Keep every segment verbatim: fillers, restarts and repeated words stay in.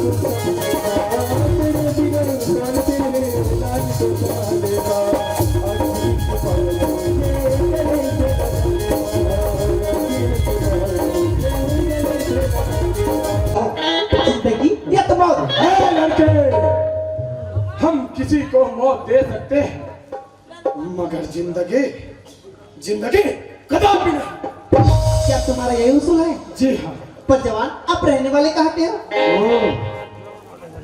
जिंदगी या तो मौत। ए लड़के, हम किसी को मौत दे सकते हैं, मगर जिंदगी, जिंदगी कदापि नहीं। क्या तुम्हारा यही उसूल है? जी हाँ। पर जवान, आप रहने वाले कहाँ के हो? ओ,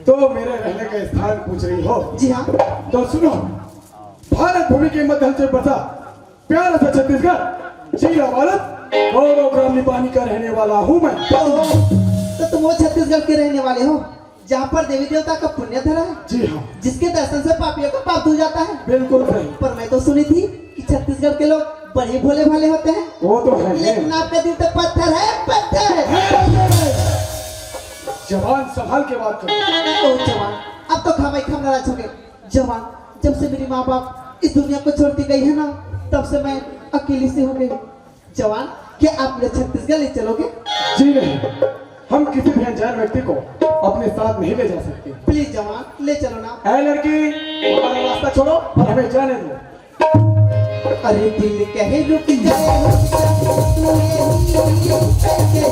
तो मेरे रहने का स्थान पूछ रही हो? जी हाँ। तो सुनो, भारत भूमि के मध्य से बसा प्यारा सा छत्तीसगढ़, जिला वालद, गौरव ग्राम निपानी का रहने वाला हूँ मैं। तो, तो तुम वो छत्तीसगढ़ के रहने वाले हो, जहाँ पर देवी देवता का पुण्य धरा है, जी हाँ। जिसके दर्शन से पापियों का पाप धुल जाता है। बिल्कुल सही। पर मैं तो सुनी थी कि छत्तीसगढ़ के लोग बड़े भोले भाले होते हैं। वो तो है। लेकिन आपका दिल तो पत्थर है, पत्थर। है, है। जवान, संभाल के बात करो। ओ जवान, अब तो खामोखी नाराज हो गए। जवान, जब से मेरी माँ बाप इस दुनिया को छोड़ के गई है ना, तब से मैं अकेली सी हो गई। जवान, क्या आप मुझे छत्तीसगढ़ ले चलोगे? जी नहीं, हम किसी भी अनजान व्यक्ति को अपने साथ नहीं ले जा सकते। प्लीज जवान, ले चलो ना। ऐ लड़की, हमारा रास्ता छोड़ो और हमें जाने दो। अरे दिल कहे रुक जा, रुक जा, तू यहीं रुक जा, रुक जा।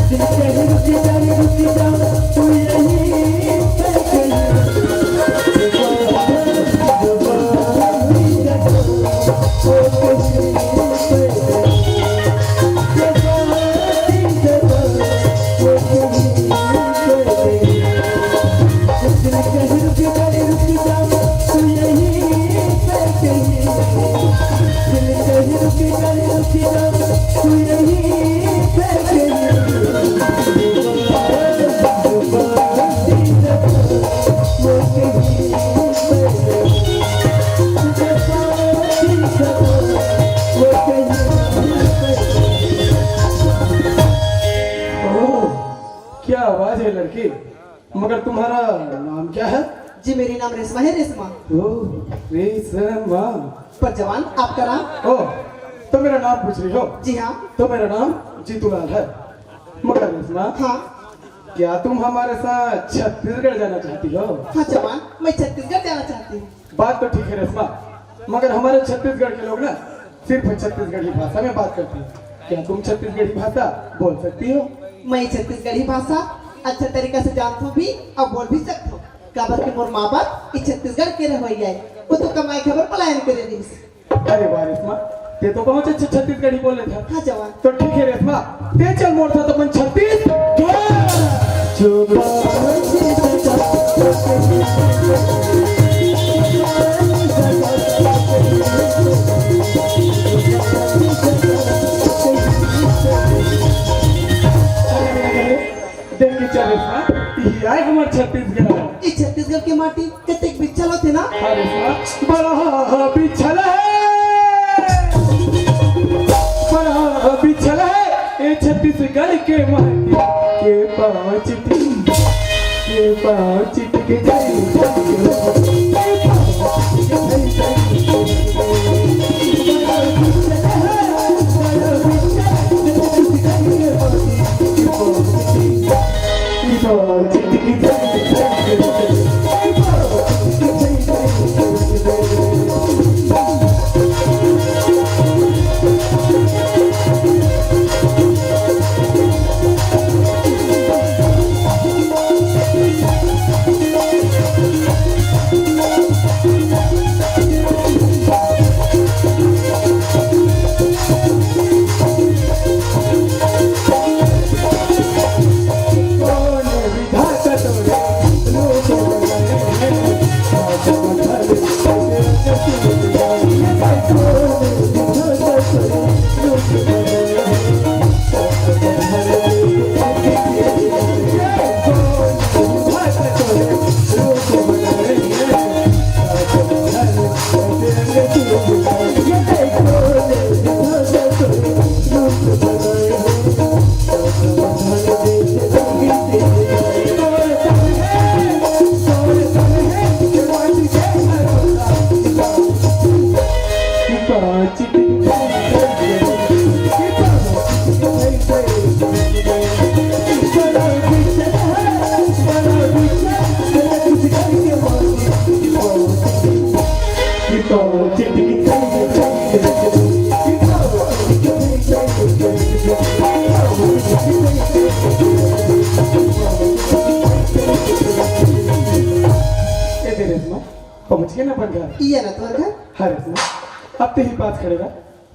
दिल कहे रुक जा, रुक जा, तू यहीं रुक जा। ओह, क्या आवाज है लड़की। मगर तुम्हारा नाम क्या है? जी, मेरी नाम रेशमा है, रेशमा। ओह, रेशमा। पर जवान, आपका नाम? ओह, तो मेरा नाम पूछ रही हो? जी हाँ। तो मेरा नाम जीतूलाल है। मगर रेशमा, हाँ। क्या तुम हमारे साथ छत्तीसगढ़ जाना चाहती हो? हाँ जवान, मैं छत्तीसगढ़ जाना चाहती हूँ। बात तो ठीक है रेशमा, मगर हमारे छत्तीसगढ़ के लोग ना सिर्फ छत्तीसगढ़ी भाषा में बात करते हैं। क्या तुम छत्तीसगढ़ी भाषा बोल सकती हो? मैं छत्तीसगढ़ी भाषा अच्छा तरीका से जानत हूँ भी और बोल भी सकत हूँ, काबर के मोर माँ बाप ई छत्तीसगढ़ के रहवइया है, वो तो कमाए खबर पलायन करे रहिस। अरे वाह रेशमा, ते तो बहुत अच्छा छत्तीसगढ़ी बोले था। हाँ जवान। तो ठीक है रेशमा, ते चल मोर साथ अपन छत्तीसगढ़। देख के चल रेशमा, यही आए हमार छत्तीसगढ़। ई छत्तीसगढ़ के माटी कतेक बिच्छल होथे ना। हाँ रेशमा, बड़ा बिच्छल है, बड़ा बिच्छल है। ए छत्तीसगढ़ के माटी के पाँच टिक, के पाँच टिक जाई, जाई, जाई। अपन घर। ये ना तोर घर। हरे सुन, अब ते ही पास खड़े रह,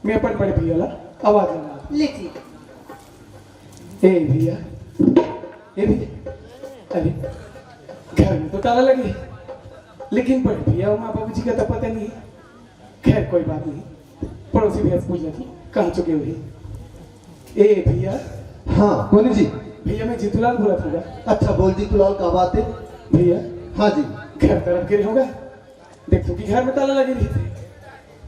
मैं अपन बड़े भैया ला आवाज लगा। ले ठीक। ए भैया, ए भैया, अरे घर में तो ताला लगे, लेकिन बड़े भैया अउ माँ बाबूजी का तो पता नहीं। खैर कोई बात नहीं, पड़ोसी भैया से पूछ लेती, कहाँ चुके हुए। ए भैया। हाँ, कोनी जी? भैया मैं जीतूलाल बोलत हँव। अच्छा बोल जीतूलाल, का बात हे? भैया। हाँ जी। घर तरफ गिरे होगा, देखथँव कि घर में ताला लगे रहिथे।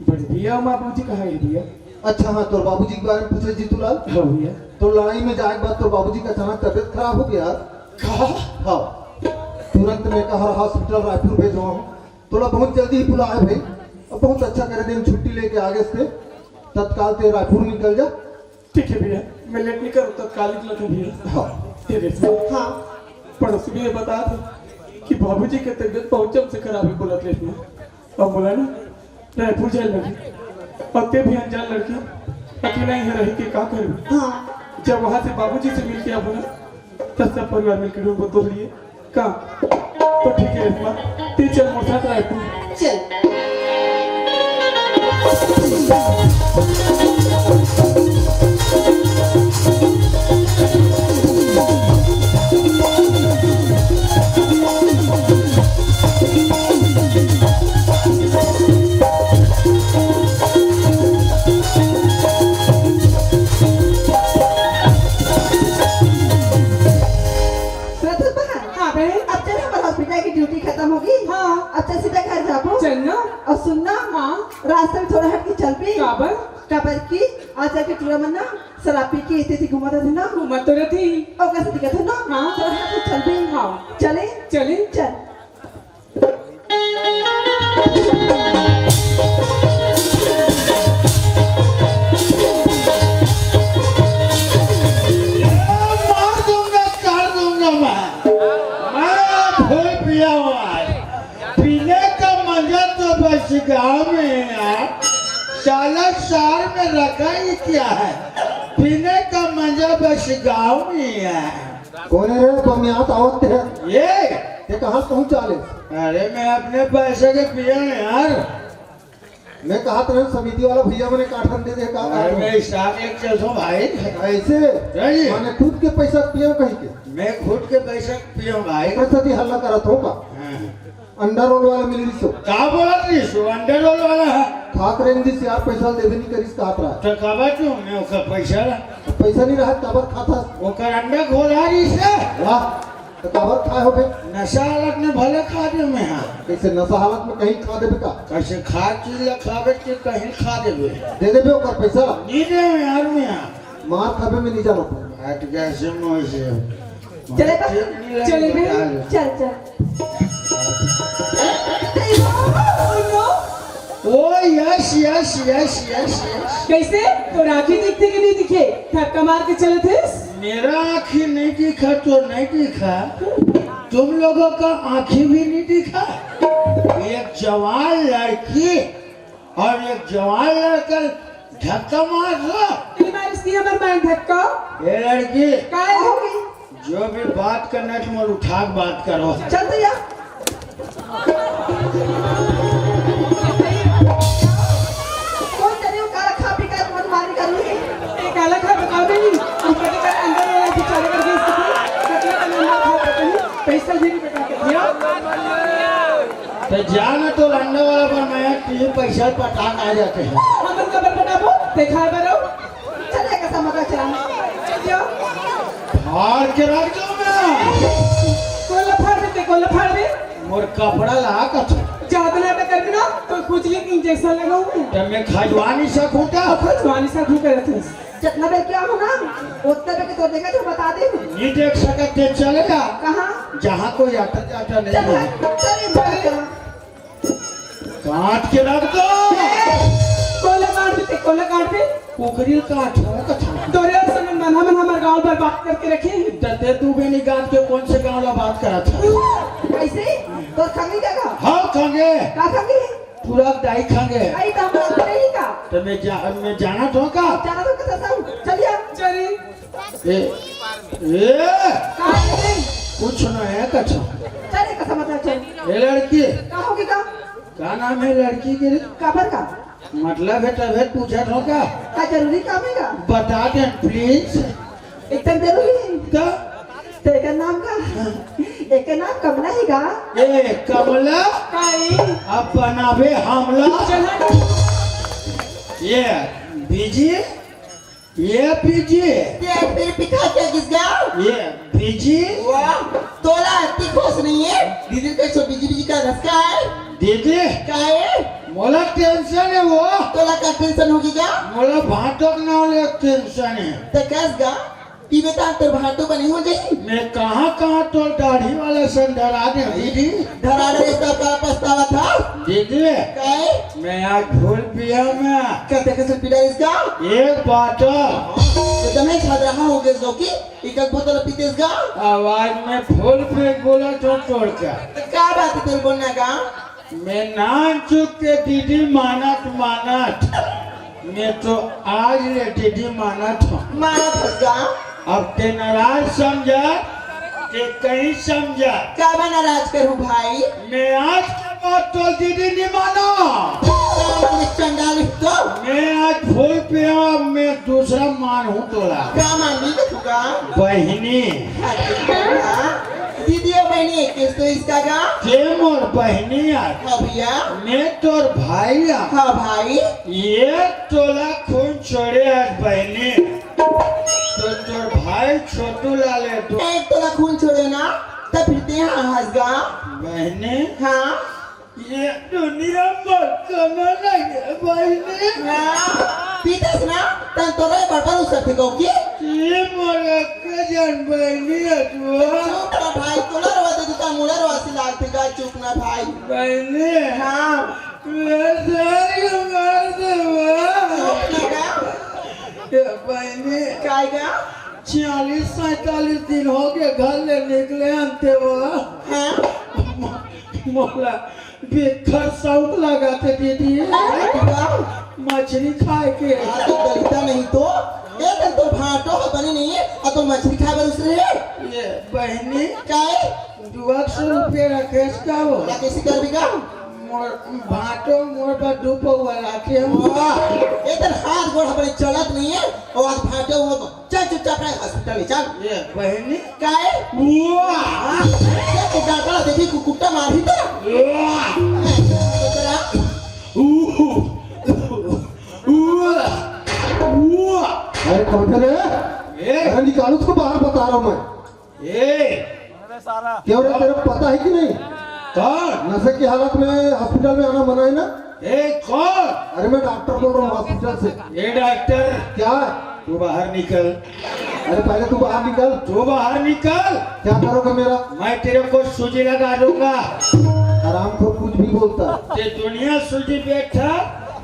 बड़े भैया अउ माँ बाबूजी कहाँ हे भैया? अच्छा हाँ, तोर बाबूजी के बारे में पूछे जीतूलाल? हाँ भैया। तोर लड़ाई में जाए के बाद तोर बाबूजी के अचानक तबीयत खराब हो गया। का? हाँ, तुरंत मैं कहा hospital रायपुर भेजवाहूँ। तोला बहुत जल्दी ही बुलाए भाई, अब बहुत अच्छा करे दिन छुट्टी लेके आ गेस ते, तत्काल ते रायपुर निकल जा। ठीक है भैया, मैं late नहीं करूँ, तत्काल निकलत हँव भैया। हाँ। ये देख। हाँ। पड़ोसी भैया बतात हे कि बाबूजी के तबीयत बहुत जम से खराब हे बोलत रहिस ना। अब बोला ना, रायपुर जाए लगी। अब ते भी अनजान लड़की, अकेला ही रही के का करबे? हाँ। जब वहाँ से बाबूजी से मिल के आबो ना, तब सब परिवार मिल के ढूंढबो तोर लिए। का? तो ठीक है रेशमा, ते चल मोर साथ रायपुर। चल। रतन बहन, हाँ बहन। अब चल, हमर hospital की duty खतम होगे। हाँ। अब चल सीधा घर जाबो। चल ना। अउ सुन ना। हाँ। रास्ता में थोड़ा हट के चलबे। काबर? काबर कि आजकल के टूरा मन ना शराब पी के एती ओती घूमत रथे ना। घूमत तो रथे। ओकर से दिक्कत हे ना। हाँ। थोड़ा हट के चलबे। हाँ। चले? चले। चल। मार दूंगा, कर दूंगा मैं। मैं फुल पिया हुआ है। पीने का मजा तो बस गाँव में है यार। साला शहर में रखा ही क्या है? पीने का मजा बस गाँव में है। कोन हे रे, बमियात आवत हे? ये? ते कहाँ पहुँचा ले? अरे, मैं अपने पैसे के पिए हँव यार। मैं कहा था समिति वाला भैया मने काठन दे दे का? अरे, मैं stock लेके चलता हूँ भाई। ऐसे? नहीं। माने खुद के पैसा पिए कहीं के? मैं खुद के पैसा पिए हूँ भाई। पैसा दी हल्ला करत हो का? हाँ। अंडा रोल वाला मिल रही सो। का बोलत रही सो? अंडा रोल वाला है। खात रहे दिस यार, पैसा देवे नहीं करिस कहत रहा। तो काबर क्यों मैं ओकर पैसा ला? पैसा नहीं रहा, काबर खाता? ओकर अंडा घोला रही से। वाह, तो काबर खाए हो बे? नशा हालत में भले खा दे मैं, हाँ। कैसे नशा हालत में कहीं खा देबे का? कैसे खा चीज ला खाबे के कहीं खा देबे? दे देबे ओकर पैसा। नहीं दे यार मैं, हाँ। मार खाबे में नहीं जाना पड़ेगा। हट गया से मोर से। चले बा? ठीक नहीं लगे चले बे? बता दो। चल, चल। ओ, yes, yes, yes, yes, yes। कैसे? तोर आँखी दिखथे कि नहीं दिखे? धक्का मार के चलत हस? मेरा आँखी नहीं दिखा तो नहीं दिखा, तुम लोगों का आँखी भी नहीं दिखा। एक जवान लड़की और एक जवान लड़का धक्का मार रहा। तेरी मारिस नहीं हमर मार धक्का। ए लड़की, काय हो गई? जो भी बात करना है, तुम लोग उठा के बात करो। चल तो यार। कोई तेरे को काला खा पी कर मन मारी कर ली। ए, काला खा बताओ नहीं। हम कटे कर अंदर वाला बेचारे कर गए इसको। कटले का नाम खा पता नहीं। पैसा भी नहीं बता के दिया। तो जा ना तो लंडा वाला पर मैं तीन पैसा पटान आ जाते हैं। हमन का बर बताबो, देखा बरो। चले का समझा चला। चल दियो। फाड़ के रख दो मैं। कोला फाड़ देते, कोला फाड़ दे। मोर कपड़ा ला कछ। ज्यादा नाटक कर ना, तो खुजली के injection लगाऊं मैं। तो मैं खजवानी से खूंटा। खजवानी से खूंटा रहते हैं। जितना बेर क्या हो ना, उतना बेर के तो देखा तो बता दे। नहीं देख सकते, चले जा। कहाँ? जहाँ कोई आता जाता नहीं चल, है। चल, चल, चल। काट के रख दो। कोला काट दे, कोला काट दे। कुकरी काट हो कथा। तोरे असन मन हमन हमर गांव बर्बाद करके रखे हैं। तते तू भी नहीं काट के कौन से गांव ला बात करा था? कैसे? तो खंगी का का? हाँ, खंगे। का खंगी? पूरा दाई खंगे। आई तो हम लोग नहीं का? तो मैं जा-, मैं जाना तो का? जाना तो का सब? चलिए। चलिए। ए, ए, कहाँ है? कुछ ना है कछो। चले का समझ चल। ए लड़की। का होगी का? का नाम हे लड़की के रे? काबर का? मतलब हे तभे पूछत हों का? का जरूरी काम हे का? बता दे प्लीज। एकदम जरूरी हे। का? तेकर नाम का? एकर नाम कमला हे का? ए कमला? काई? अब बनाबे हमला। चल हट। ये बीजी, ये बीजी। ये फिर पिठा के किस गाँव? ये बीजी। वाह, तोला अति खुश नहीं है। दीदी के सो बीजी बीजी का रस का है? दीदी। का है? मोला टेंशन हे वो। तोला का टेंशन होगी का? मोला भांटो के नाम ले टेंशन हे। तो कस गा? पीबे ता तोर भांटो का नहीं हो जाई? मैं कहाँ कहाँ तोर दाढ़ी वाला सन धरा दे दीदी। धरा दे इसका का पछतावा था? दीदी। काहे? मैं आज फूल पिया मैं। का देखे से पीला इसका? एक बाटल। तो तमें छाद रहा हो गए जो कि एक एक बोतल पीते इसका? आवाज में फूल पे बोला तो तोड़ का। तो का बात है तेरे बोलने का? मैं नान चुक के दीदी मानत मानत, मैं तो आज ले दीदी मानत हों। मानत हस गा? अब ते नाराज समझा, ते कहीं समझा। काबर नाराज करूँ भाई? मैं आज के बाद तो दीदी नहीं मानों। काबर मैं चंडाल ही तो? मैं आज फूल पिया, मैं दूसरा मान हूँ तोला। का मान नहीं देखूँगा? बहिनी। हाँ, दीदी और बहिनी एक किस तो इसका का? के मोर बहिनी आय। हाँ भैया। मैं तोर भाई आ। हाँ भाई। एक तोला खून छोड़े आज बहिनी। तो तोर भाई छोटू लाल हे तो। एक तोला खून छोड़े ना, तब फिर ते हाँ हंस गा। बहिनी। हाँ। ये दुनिया मर कना लगे बहिनी। हाँ। पीतस ना, तन तोरा बर्तन उस सकते को की? ये मोर अक्का जान बहिनी हे तू। चुप ना भाई, तोला रवा दे दूँ, मुड़ा रवा सी लागते का, चुप ना भाई। बहिनी। हाँ। मैं सारी को मार देवा। चुप ना गा। ये बहिनी। काय गा? चालीस सैंतालीस दिन हो गए घर ले निकले अंते वो। हाँ। मोला बेखर शौक लगा थे दीदी। हाँ, गा। मछली खाए के। हाँ, तो दलिता नहीं तो। ये तो, तो भांटो हो बने नहीं है, और तो मछली खाए बर उसरे। ये बहिनी। काय? दू सौ रुपया रखेस का वो? या कैसे कर भी का? मोर भांटो मोर बर दू पौवा राखे हो। वाह, ये तो हाथ गोड़ अपने चलत नहीं है, और आज भांटो वो तो। चल चुपचाप रह, हॉस्पिटल में चल। ये बहिनी। काय? वाह। हाँ, ये तो डॉक्टर देखी कु-, कुत्ता मार ही तो। वाह। ए, तो तेरा ऊ, ऊ, ऊ। अरे कौन थे रे? ए। अरे निकालो उसको बाहर, बता रहा हूँ मैं। ए! क्यों रे, तेरे को पता है कि नहीं? कौन? नशे की हालत में हॉस्पिटल में आना मना है ना? ए, कौन? अरे, मैं डॉक्टर बोल रहा हूँ हॉस्पिटल से। ए, डॉक्टर। क्या? तू बाहर निकल। अरे, पहले तू बाहर निकल। तू बाहर निकल। क्या करोगे मेरा? मैं तेरे को सूजी लगा दूंगा। हरामखोर कुछ भी बोलता है। ते दुनिया सूजी बैठा,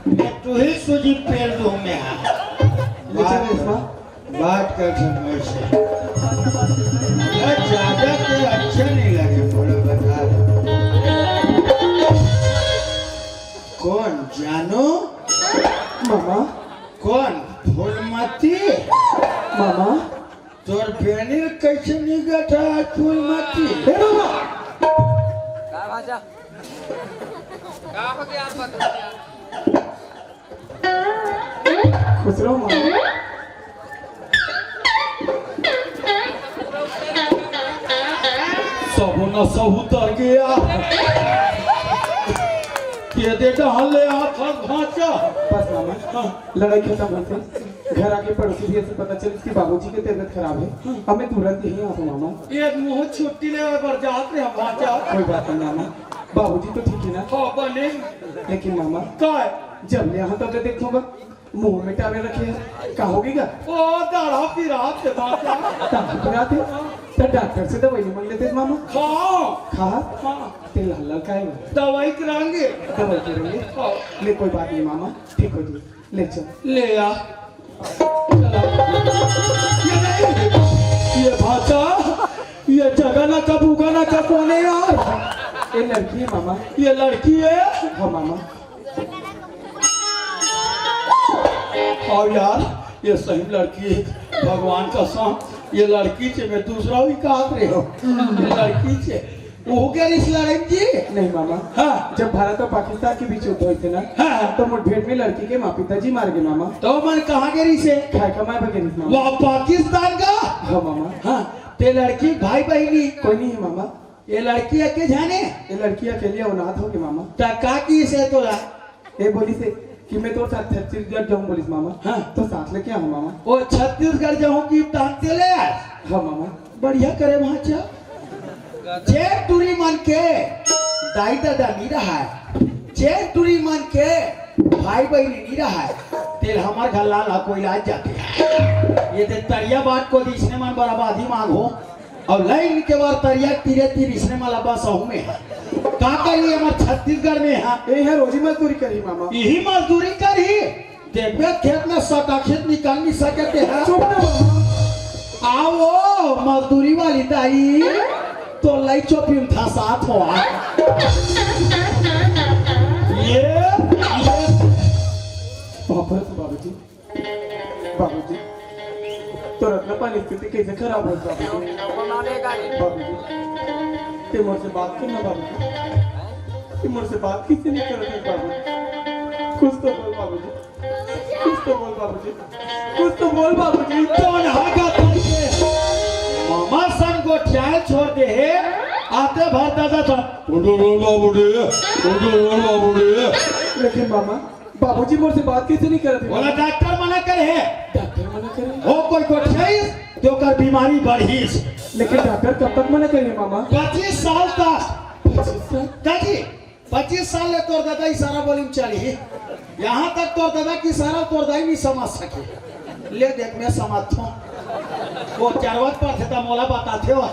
मैं तू ही सूजी पेल दूं मैं। ले चल इसका। बात कर सकते से। ज्यादा के अच्छा नहीं लगे, थोड़ा बता दो। कौन जानू? मामा। कौन? फूलमती? मामा। तोर बेनी कैसे निकलत है फूलमती? ए मामा। खुश रहो मामा। सबो नशा उतर गया। के दे डहले हाथ भांचा। बस मामा, हाँ। लड़ाई खत्म होते घर आके पड़ोसी भी ऐसे पता चली कि बाबूजी की तबीयत खराब है। हाँ। अब मैं तुरंत यहीं आता हूँ मामा। ये मुंह छुट्टी ले बर जात रे हम भांचा। कोई बात नहीं मामा, बाबूजी तो ठीक है ना? हाँ बने। लेकिन मामा, का है? जब ले यहाँ तब देखूंगा मुंह में टावे रखे हैं, का होगी गा? ओ, दाढ़ा पिरात है, बात है। दाढ़ा पिरात है? तो डॉक्टर से दवाई नहीं मांग लेते मामा? खाओ। खा? हाँ। ते लाल लाल का है? दवाई कराएंगे। दवाई करेंगे? खाओ। ले, कोई बात नहीं मामा, ठीक हो जी, ले चल। ले आ। ये नहीं, ये भांचा, ये जगह ना कब उगा ना कब होने यार। ये लड़की है मामा। ये लड़की है? हाँ मामा। और यार, ये सही लड़की है, भगवान कसम, ये लड़की छे, मैं दूसरा भी कहत रहे हो, ये लड़की छे। ओहू गे रिहिस लड़ई म जी? नहीं मामा। हाँ। जब भारत अउ पाकिस्तान के बीच युद्ध होइस हे ना, हाँ, हाँ। तो मुठभेड़ में लड़की के माँ पिताजी मार गे मामा। तो मन कहाँ गे रिहिस हे? खाए कमाए बर गे रिहिस मामा। वाह, पाकिस्तान का? हाँ मामा। हाँ, ते लड़की भाई बहिनी? कोई नहीं हे मामा। ये लड़की अकेले जाने? ये लड़की अकेली अनाथ हो गे मामा। त का किहिस हे तोला? ये बोलिस हे कि मैं तोर साथ छत्तीसगढ़ जाहूँ बोलिस मामा। हाँ। तो साथ लेके आऊँ मामा। ओ छत्तीसगढ़ जाहूँ कि तान ते ले आए? हाँ मामा। बढ़िया करे भांचा। जेन टूरी मन के दाई ददा नी रहय, जेन टूरी मन के भाई बहिनी नी रहय, तेला हमर घर लान ला कोई लाज जाथे। ये दे तरिया बाट कोती इसने मन बराबादी मांगहूँ। अउ लाइन के बर तरिया तीरे तीर इसने मन ला बसाहूँ मैं। का करही हमर छत्तीसगढ़ में हा? ए हा रोजी मजदूरी करही मामा। इही मजदूरी करही। देखबे खेत में सटा खेत निकाल नहीं सके ते हा। चुप ना मामा। आओ मजदूरी वाली दाई, तो लई चोपी में धसात हो। ये, ये। बाबूजी, बाबूजी, तोर अतना पानी स्थिति कैसे खराब हो बाबूजी? बाबूजी, ते मोर से बात करना बाबूजी। ते मोर से बात किसे नहीं करत हे बाबूजी? कुछ तो बोल बाबूजी। कुछ तो बोल बाबूजी, कुछ तो बोल बाबूजी। तो नहा का करके मामा संग गोठियाए छोड़ दे हे, आते भर दादा था। उठो बोल बाबूजी, उठो बोल बाबूजी। लेकिन मामा, बाबूजी मोर से बात किसे नहीं करत हे? बोला डॉक्टर मना करे हे। डॉक्टर मना करे? हो कोई गोठियाइस, तो ओकर बीमारी बढ़िस। लेकिन डॉक्टर कब तक मना करे हे मामा? पच्चीस साल तक। पच्चीस साल? काजी, पच्चीस साल ले तोर ददा इशारा बोली म चलही। यहाँ तक तोर ददा के इशारा तोर दाई नहीं समझ सके। ले देख, मैं समझथों। वो जरूरत पड़थे त मोला बताथे वह।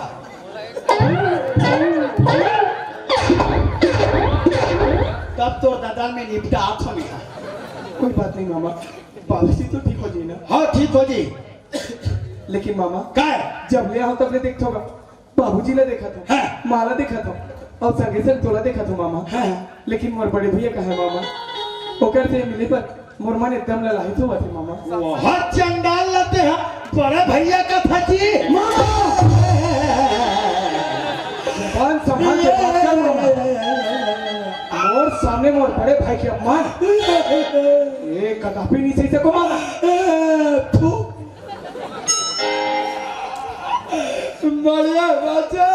तब तोर ददा मैं निपटाथों मैं। कोई बात नहीं मामा, बाबूजी तो ठीक हो जाही ना। हाँ, ठीक हो जाही। लेकिन मामा, काय? जब ले आहों तब ले देखथों गा। बाबूजी ला देखत हों, हाँ। माँ ला देखत हों, अउ संगे संग तोला देखत हों मामा। हाँ। लेकिन मोर बड़े भैया कहाँ हे मामा? ओकर से मिले बर मोर मन एकदम ललाहित होवत हे मामा। वह चंडाल ला ते हा बड़े भैया कथस जी। मामा! जबान संभाल के बात कर मामा। मोर सामने मोर बड़े भाई के अपमान। ये कदापि नहीं सही सको मामा। थू। बढ़िया बाचा,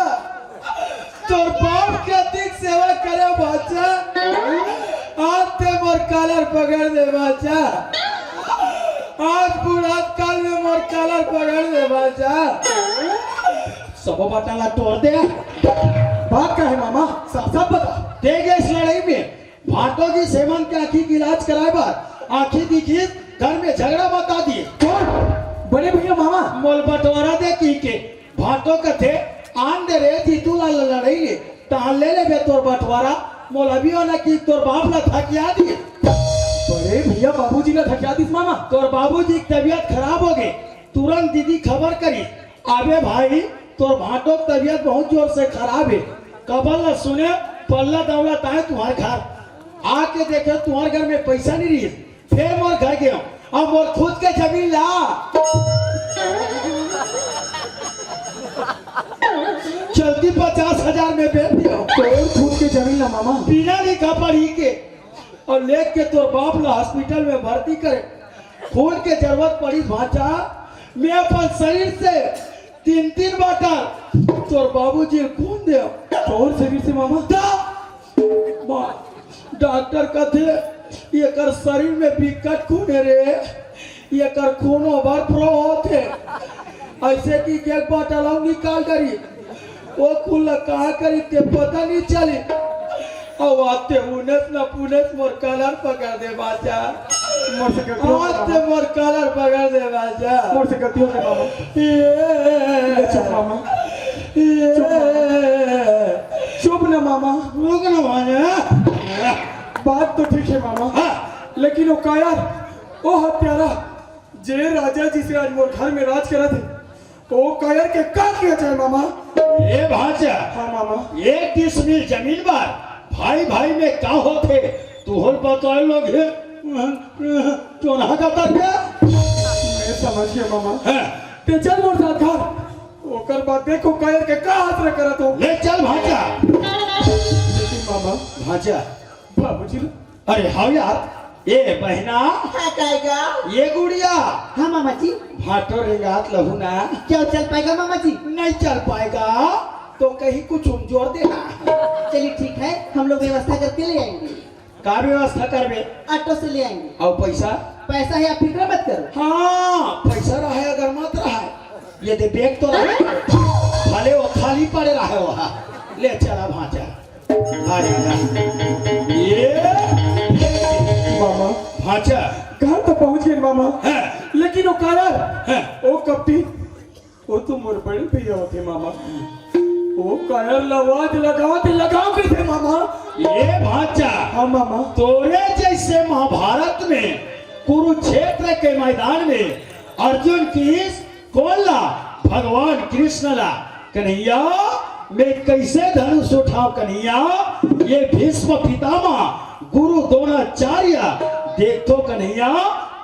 तोर बाप के अधिक सेवा करे बाचा। आज ते मोर कालर पकड़ दे बाचा। आज बुढ़ात काल में मोर कालर पकड़ दे बाचा। सबो बाटा ला तोड़ दे। बात का हे मामा? साफ साफ बता। ते गे इस लड़ई में भाटो जी सेमन के आँखी के इलाज कराए बर आँखी दिखिस, घर में झगड़ा मचा दिस। कौन? बड़े भैया मामा? मोला बंटवारा दे कहिके। भाटो कथे, आन दे रे जीतू ला लड़ई ले, तहाँ ले लेबे तोर बंटवारा। मोला अभी ओना कि तोर बाप ला धकिया दिस। बड़े भैया बाबूजी ला धकिया दिस मामा? तोर बाबूजी के तबीयत खराब हो गे, तुरंत दीदी खबर करिस। अबे भाई, तोर भाटो के तबीयत बहुत जोर से खराब हे। कबर ला सुने, पल्ला दौलत आए तुँहर घर। आके देखे तुँहर घर में पैसा नहीं रहिस। फेर मोर घर गेंव। अब मोर खुद के जमीन ला। चलती पचास हजार में बेच देंव। तोर खुद के जमीन ला मामा? बिना लिखा पढ़ी के। अउ लेके के तोर बाप ला हॉस्पिटल में भर्ती करे। खून के जरूरत पड़िस भांचा, मैं अपन शरीर से तीन तीन बाटल तोर बाबूजी ल खून देंव। तोर शरीर से मामा? त माँ, डॉक्टर कथे, "एकर शरीर में बिकट खून हे रे, एकर खून overflow होत हे।" अइसे कि एक बाटल अउ निकाल डरिस। ओ खून ला कहाँ करिस ते पता नहीं चलिस। अउ आते उनेस न पुनेस मोर कलर पकड़ दे बाचा। मोर से गलती हो गई आते मामा। मोर कलर पकड़ दे बाचा। मोर से गलती हो गई मामा। ये। ले चुप मामा। ये। चुप मामा। चुप ना मामा। रुक ना मामा। बात तो ठीक हे मामा। हाँ। लेकिन ओ कायर, ओ हत्यारा, जे राजा जी से आज मोर घर में राज करत हे, ओ कायर के का किया जाए मामा? ए भांचा, हाँ मामा। एक डिसमिल जमीन बर भाई भाई में का होथे? तुँहर बताए लोग हे, टोनहा का तर के? मैं समझ गया मामा। हाँ। ते चल मोर साथ घर। ओकर बाद देखो कायर के का आसरा करत हों। ले चल भांचा। भांचा। बाबूजी। अरे हाव यार, ए बहना। हाँ, कायगा? ये गुड़िया। हाँ, मामा जी। भांटो रेंगात लहू ना। क्या चल पाएगा, मामा जी? नहीं चल पाएगा, तो कहीं कुछ उमजोर देना। चलिए, ठीक है, हम लोग व्यवस्था करके ले आएंगे। का व्यवस्था करबे? ऑटो से ले आएंगे। अउ पैसा? पैसा है, आप फिक्र मत करो। हाँ, पैसा रहे अगर मत रहे, ये दे बैग तो रहे, भले वो खाली पड़े रहे वो। ले चला भांचा। अरे, ये मामा। भांचा। घर तो पहुंच गए मामा। हाँ। लेकिन वो कायर, हाँ। वो कपटी, वो तो मोर बड़े भैया होते मामा। वो कायर ल आवाज लगावत लगाव कइसे मामा। ये भांचा। हाँ मामा। तोरे जैसे महाभारत में कुरुक्षेत्र के मैदान में अर्जुन किहिस कोन ला? भगवान कृष्ण ला। कन्हैया, मैं कैसे धनुष उठाव कन्हैया? ये भीष्म पितामह गुरु द्रोणाचार्य, देख तो कन्हैया,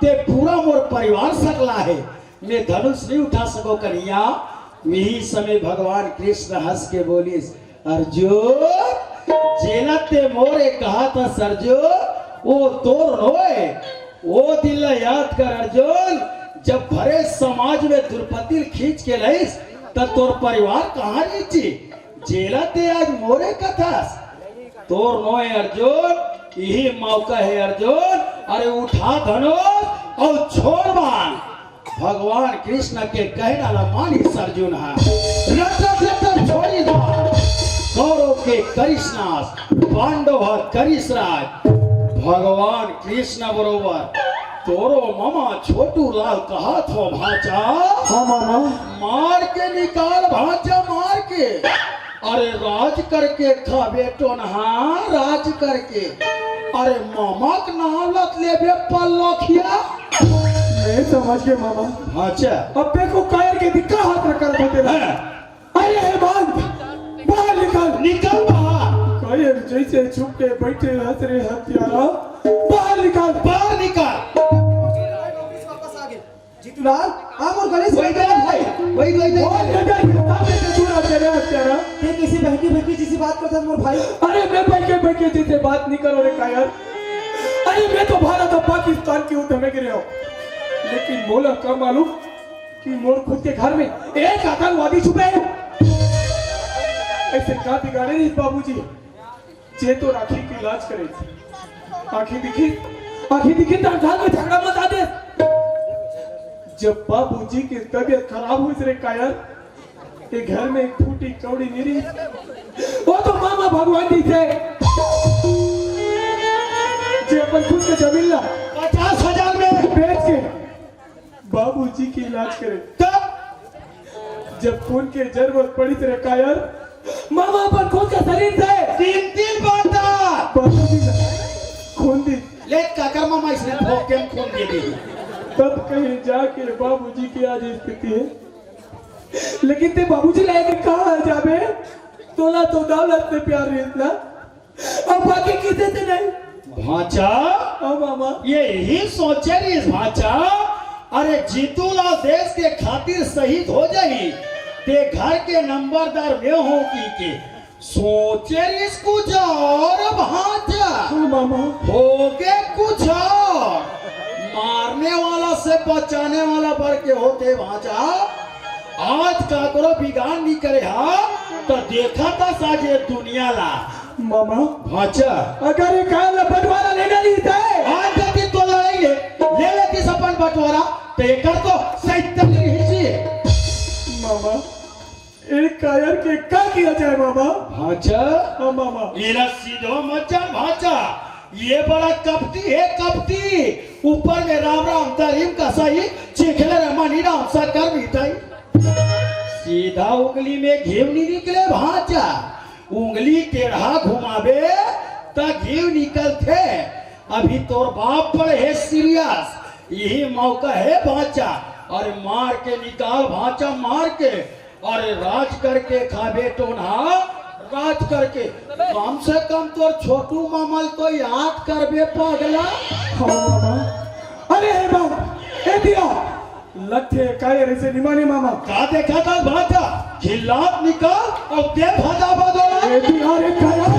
ते पूरा मोर परिवार सकला हे, मैं धनुष नहीं उठा सको कन्हैया। इही समय भगवान कृष्ण हंस के बोलिस, अर्जुन, जेला ते मोरे कहाथस अर्जुन, वो तोर नोय। वो दिन ला याद कर अर्जुन, जब भरे समाज में द्रौपदी ल खींच के लइस, त तोर परिवार कहाँ रहिस? जेला ते आज मोरे कथस, तोर नोय अर्जुन, इही मौका हे अर्जुन। अरे उठा धनुष अउ छोड़ बाण। भगवान कृष्ण के कहना ला मानिस अर्जुन ह। रट रट रट रट छोड़िस बाण। कौरव के करिस नाश, पांडव ह करिस राज। भगवान कृष्ण बरोबर तोरो मामा छोटू लाल कहाथों भांचा। हाँ मामा। मार के निकाल भांचा, मार के। अरे राज करके खाबे टोनहा, राज करके। अरे मामा के नाम लत लेबे पल्लोखिया। नहीं समझ के मामा। अच्छा। अबे को कायर के दिक्का हाथ रख कर होते रहे। हाँ। अरे हेमंत, बाहर निकल। निकल बाहर। कायर जैसे चुप के बैठे हंस रे हत्यारा, बाहर निकल। बाहर निकल। वापस आ गए। जीतूलाल, आ मोर गणेश वही भाई, वही, वही, वही। और नजर के सामने से दूर हट जा रे हत्यारा। ते कैसे बहके बहके जैसी बात करता मोर भाई? अरे मैं बहके बहके जैसे बात नहीं करो रे कायर। अरे मैं तो भारत और पाकिस्तान के युद्ध में गिरे हूँ, लेकिन मोला का मालूम कि मोर खुद के घर में एक आतंकवादी छुपे हे। ऐसे का बिगाड़े रे बाबूजी? जे तो राखी के इलाज करे थे। आंखी दिखी, आंखी दिखी, तो घर में झगड़ा मचा दे। जब बाबूजी की तबीयत खराब हुई रे कायर, ये घर में एक फूटी कौड़ी नहीं रही। वो तो मामा भगवान जी थे। जे अपन खुद के जमीन ला पचास हजार में बेच के बाबूजी के इलाज करे। तब जब खून के जरूरत पड़ी तेरे कायर, मामा अपन खुद के शरीर से तीन तीन बार बाबूजी ला खून दी। ले काकर मामा इसने भोग के खून दे दी। तब कहीं जाके बाबूजी की आज स्थिति है। लेकिन ते बाबूजी ला एक कहा जाबे, तोला तो दौलत से प्यार रहिस ना। अब बाकी किसे से नहीं? भांचा, हाँ मामा। यही सोचे रहिस भांचा, अरे जीतू ला देश के खातिर शहीद हो जाही, ते घर के नंबरदार मैं हों कहिके सोचे रहिस कुछ और भांचा। हाँ मामा। होगे कुछ और। मारने वाला से बचाने वाला बढ़ के होथे भांचा। आज काकरो बिगाड़ नी करे हा, त देखा त साजे दुनिया ला। मामा। भांचा। अगर ये कायर ला बंटवारा लेना नहीं था। आज जदी तो लड़ाई ले, ले लेतिस अपन बंटवारा, त एकर तो सैतनी हिस्सी। मामा, एक कायर के का किया जाए मामा? भांचा। हाँ मामा। एला सीधो मत जान भांचा, ये बड़ा कपटी हे, कपटी। ऊपर में राम राम दरिम कसाई, चिखले रे मनी राम सा कर मिठाई। सीधा उंगली में घीव नी निकले भांचा, उंगली टेढ़ा घुमाबे त घीव निकलथे। अभी तोर बाप पड़े हे सीरियस, यही मौका हे भांचा। अरे मार के निकाल भांचा, मार के। अरे राज करके खाबे टोनहा, राज करके। कम से कम तोर छोटू मामा ल तो याद करबे पगला। हाँ मामा। अरे हे बाप, ए दिया, लट्ठे कायर से निमाने मामा। का देखा था भांचा? घिल्लात निकाल अउ दे भांचा बदला। ए दिया रे कायर।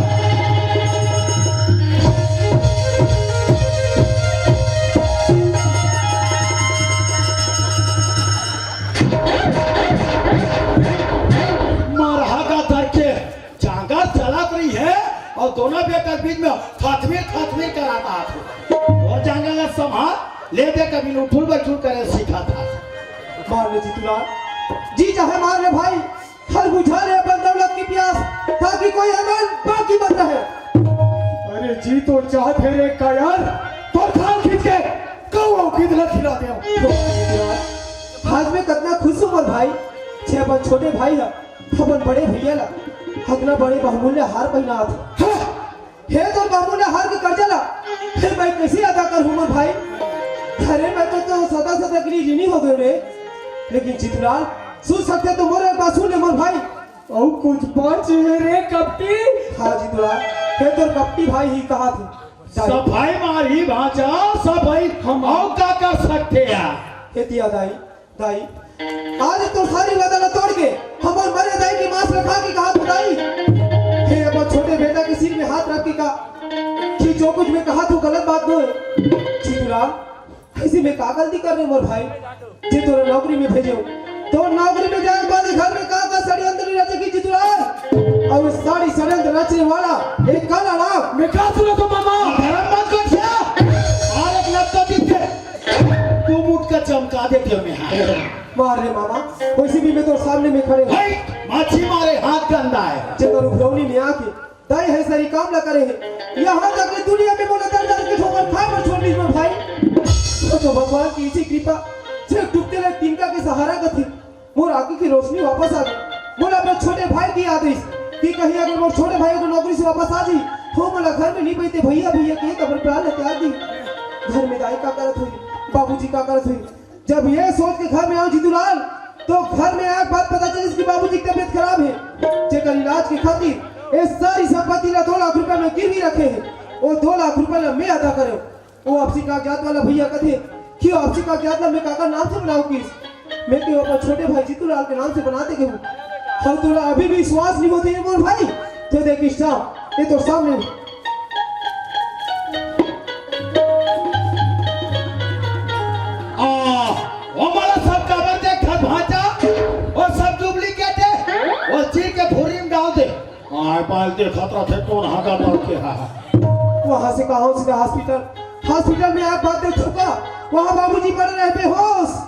जांगर चलत रही है और दोनों बेटा बीच में खतमीर खतमीर करात आत हो। और जांगर ला संभाल ले दे, कभी उठुल बैठुल करे सीखा था। मार ले जीतूलाल, जी चाहे मार ले भाई, हर बुझा ले अपन दौलत की प्यास, ताकि कोई अनंत बाकी बन रहे। अरे जी तो चाहत हे रे कायर, तोर खाल खींच के कौआ खींच ला खिला दे। आज मैं कितना खुश हूँ मोर भाई, छे अपन छोटे भाई है, अपन बड़े भैया ला इतना बड़े बहुमूल्य हार पहना था। हाँ, हे तो बहुमूल्य हार के कर्जा ला, हे मैं कैसे अदा कर हूँ मोर भाई? अरे मैं तो, तो सदा सदा के लिए ऋणी हो गए रे। लेकिन जीतूलाल, सुन सकते तो मोर एक बात सुन ले मोर भाई। और कुछ बाँचे हे रे कपटी? हाँ जीतूलाल, हे तो कपटी भाई ही कहा थे। सफाई मारी भांचा, सफाई हम और का कर सकते हैं? हे दिया दाई, दाई, आज तो सारी वादा ला तोड़ के हमर मरे दाई के मांस ला खा के कहा थे दाई। हे अपन छोटे बेटा के सिर में हाथ रख के कहा कि जो कुछ मैं कहा थू गलत बात नो हे। जीतूलाल, ऐसे मैं का गलती कर रहे मोर भाई, जे तोला नौकरी में भेजे हो? तो नौकरी में जाए के बाद घर में का का षड्यंत्र रचे की जीतूलाल? और सारी षड्यंत्र रचने वाला एक काला नाम। मैं का सुना तो मामा? धर्म मत कर क्या? और एक लत्ता दीते। तू मुट का चमका दे क्यों मैं? हाँ। मार रे मामा, वैसे भी मैं तो सामने में खड़े हूँ। भाई, माछी मारे हाथ गंदा है। जे तोर उघरौनी में आके दाई हे सारी काम ला करे हे। यहाँ तक कि दुनिया में मोला दर दर के ठोकर खाए बर छोड़ दीस मोर भाई। तो, तो भगवान की इसी कृपा, जे डूबते ले तिनका के सहारा कथे, मोर आँखी की रोशनी वापस आ गई। मोला अपने छोटे भाई की याद आइस कि कहीं अगर मोर छोटे भाई को नौकरी से वापस आ जाई, हो मोला घर में नहीं बैठे भैया भैया के एक अपन प्राण ला त्याग दी। घर में दाई का करत हुई, बाबूजी का करत हुई, जब ये सोच के घर में आऊं जीतूलाल, तो घर में आए के बाद पता चलिस कि बाबूजी की तबीयत खराब है, जेकर इलाज के खातिर ये सारी संपत्ति ला दो लाख रुपया में गिरवी रखे है। वो दो लाख रुपया ला मैं अदा करे। वो आपसी कागजात वाला भैया कथे कि वो आपसी कागजात ला मैं काकर नाम से बनाऊं किस? मैं के अपन छोटे भाई जीतूलाल के नाम से बना दे हूँ। हम तोला अभी भी विश्वास नहीं होते ये मोर भाई। तो देख इस ये तो सामने आ, वो माला सब काबर देखत भांचा, वो सब डुप्लीकेट है, वो चीर के भोरी में डाल दे। आय बाल देखत रथे कौन हागा डाल के हा। वहां से कहा सीधा हॉस्पिटल, हॉस्पिटल में आए बात देख चुका, वहां बाबूजी पड़े रहे बेहोश।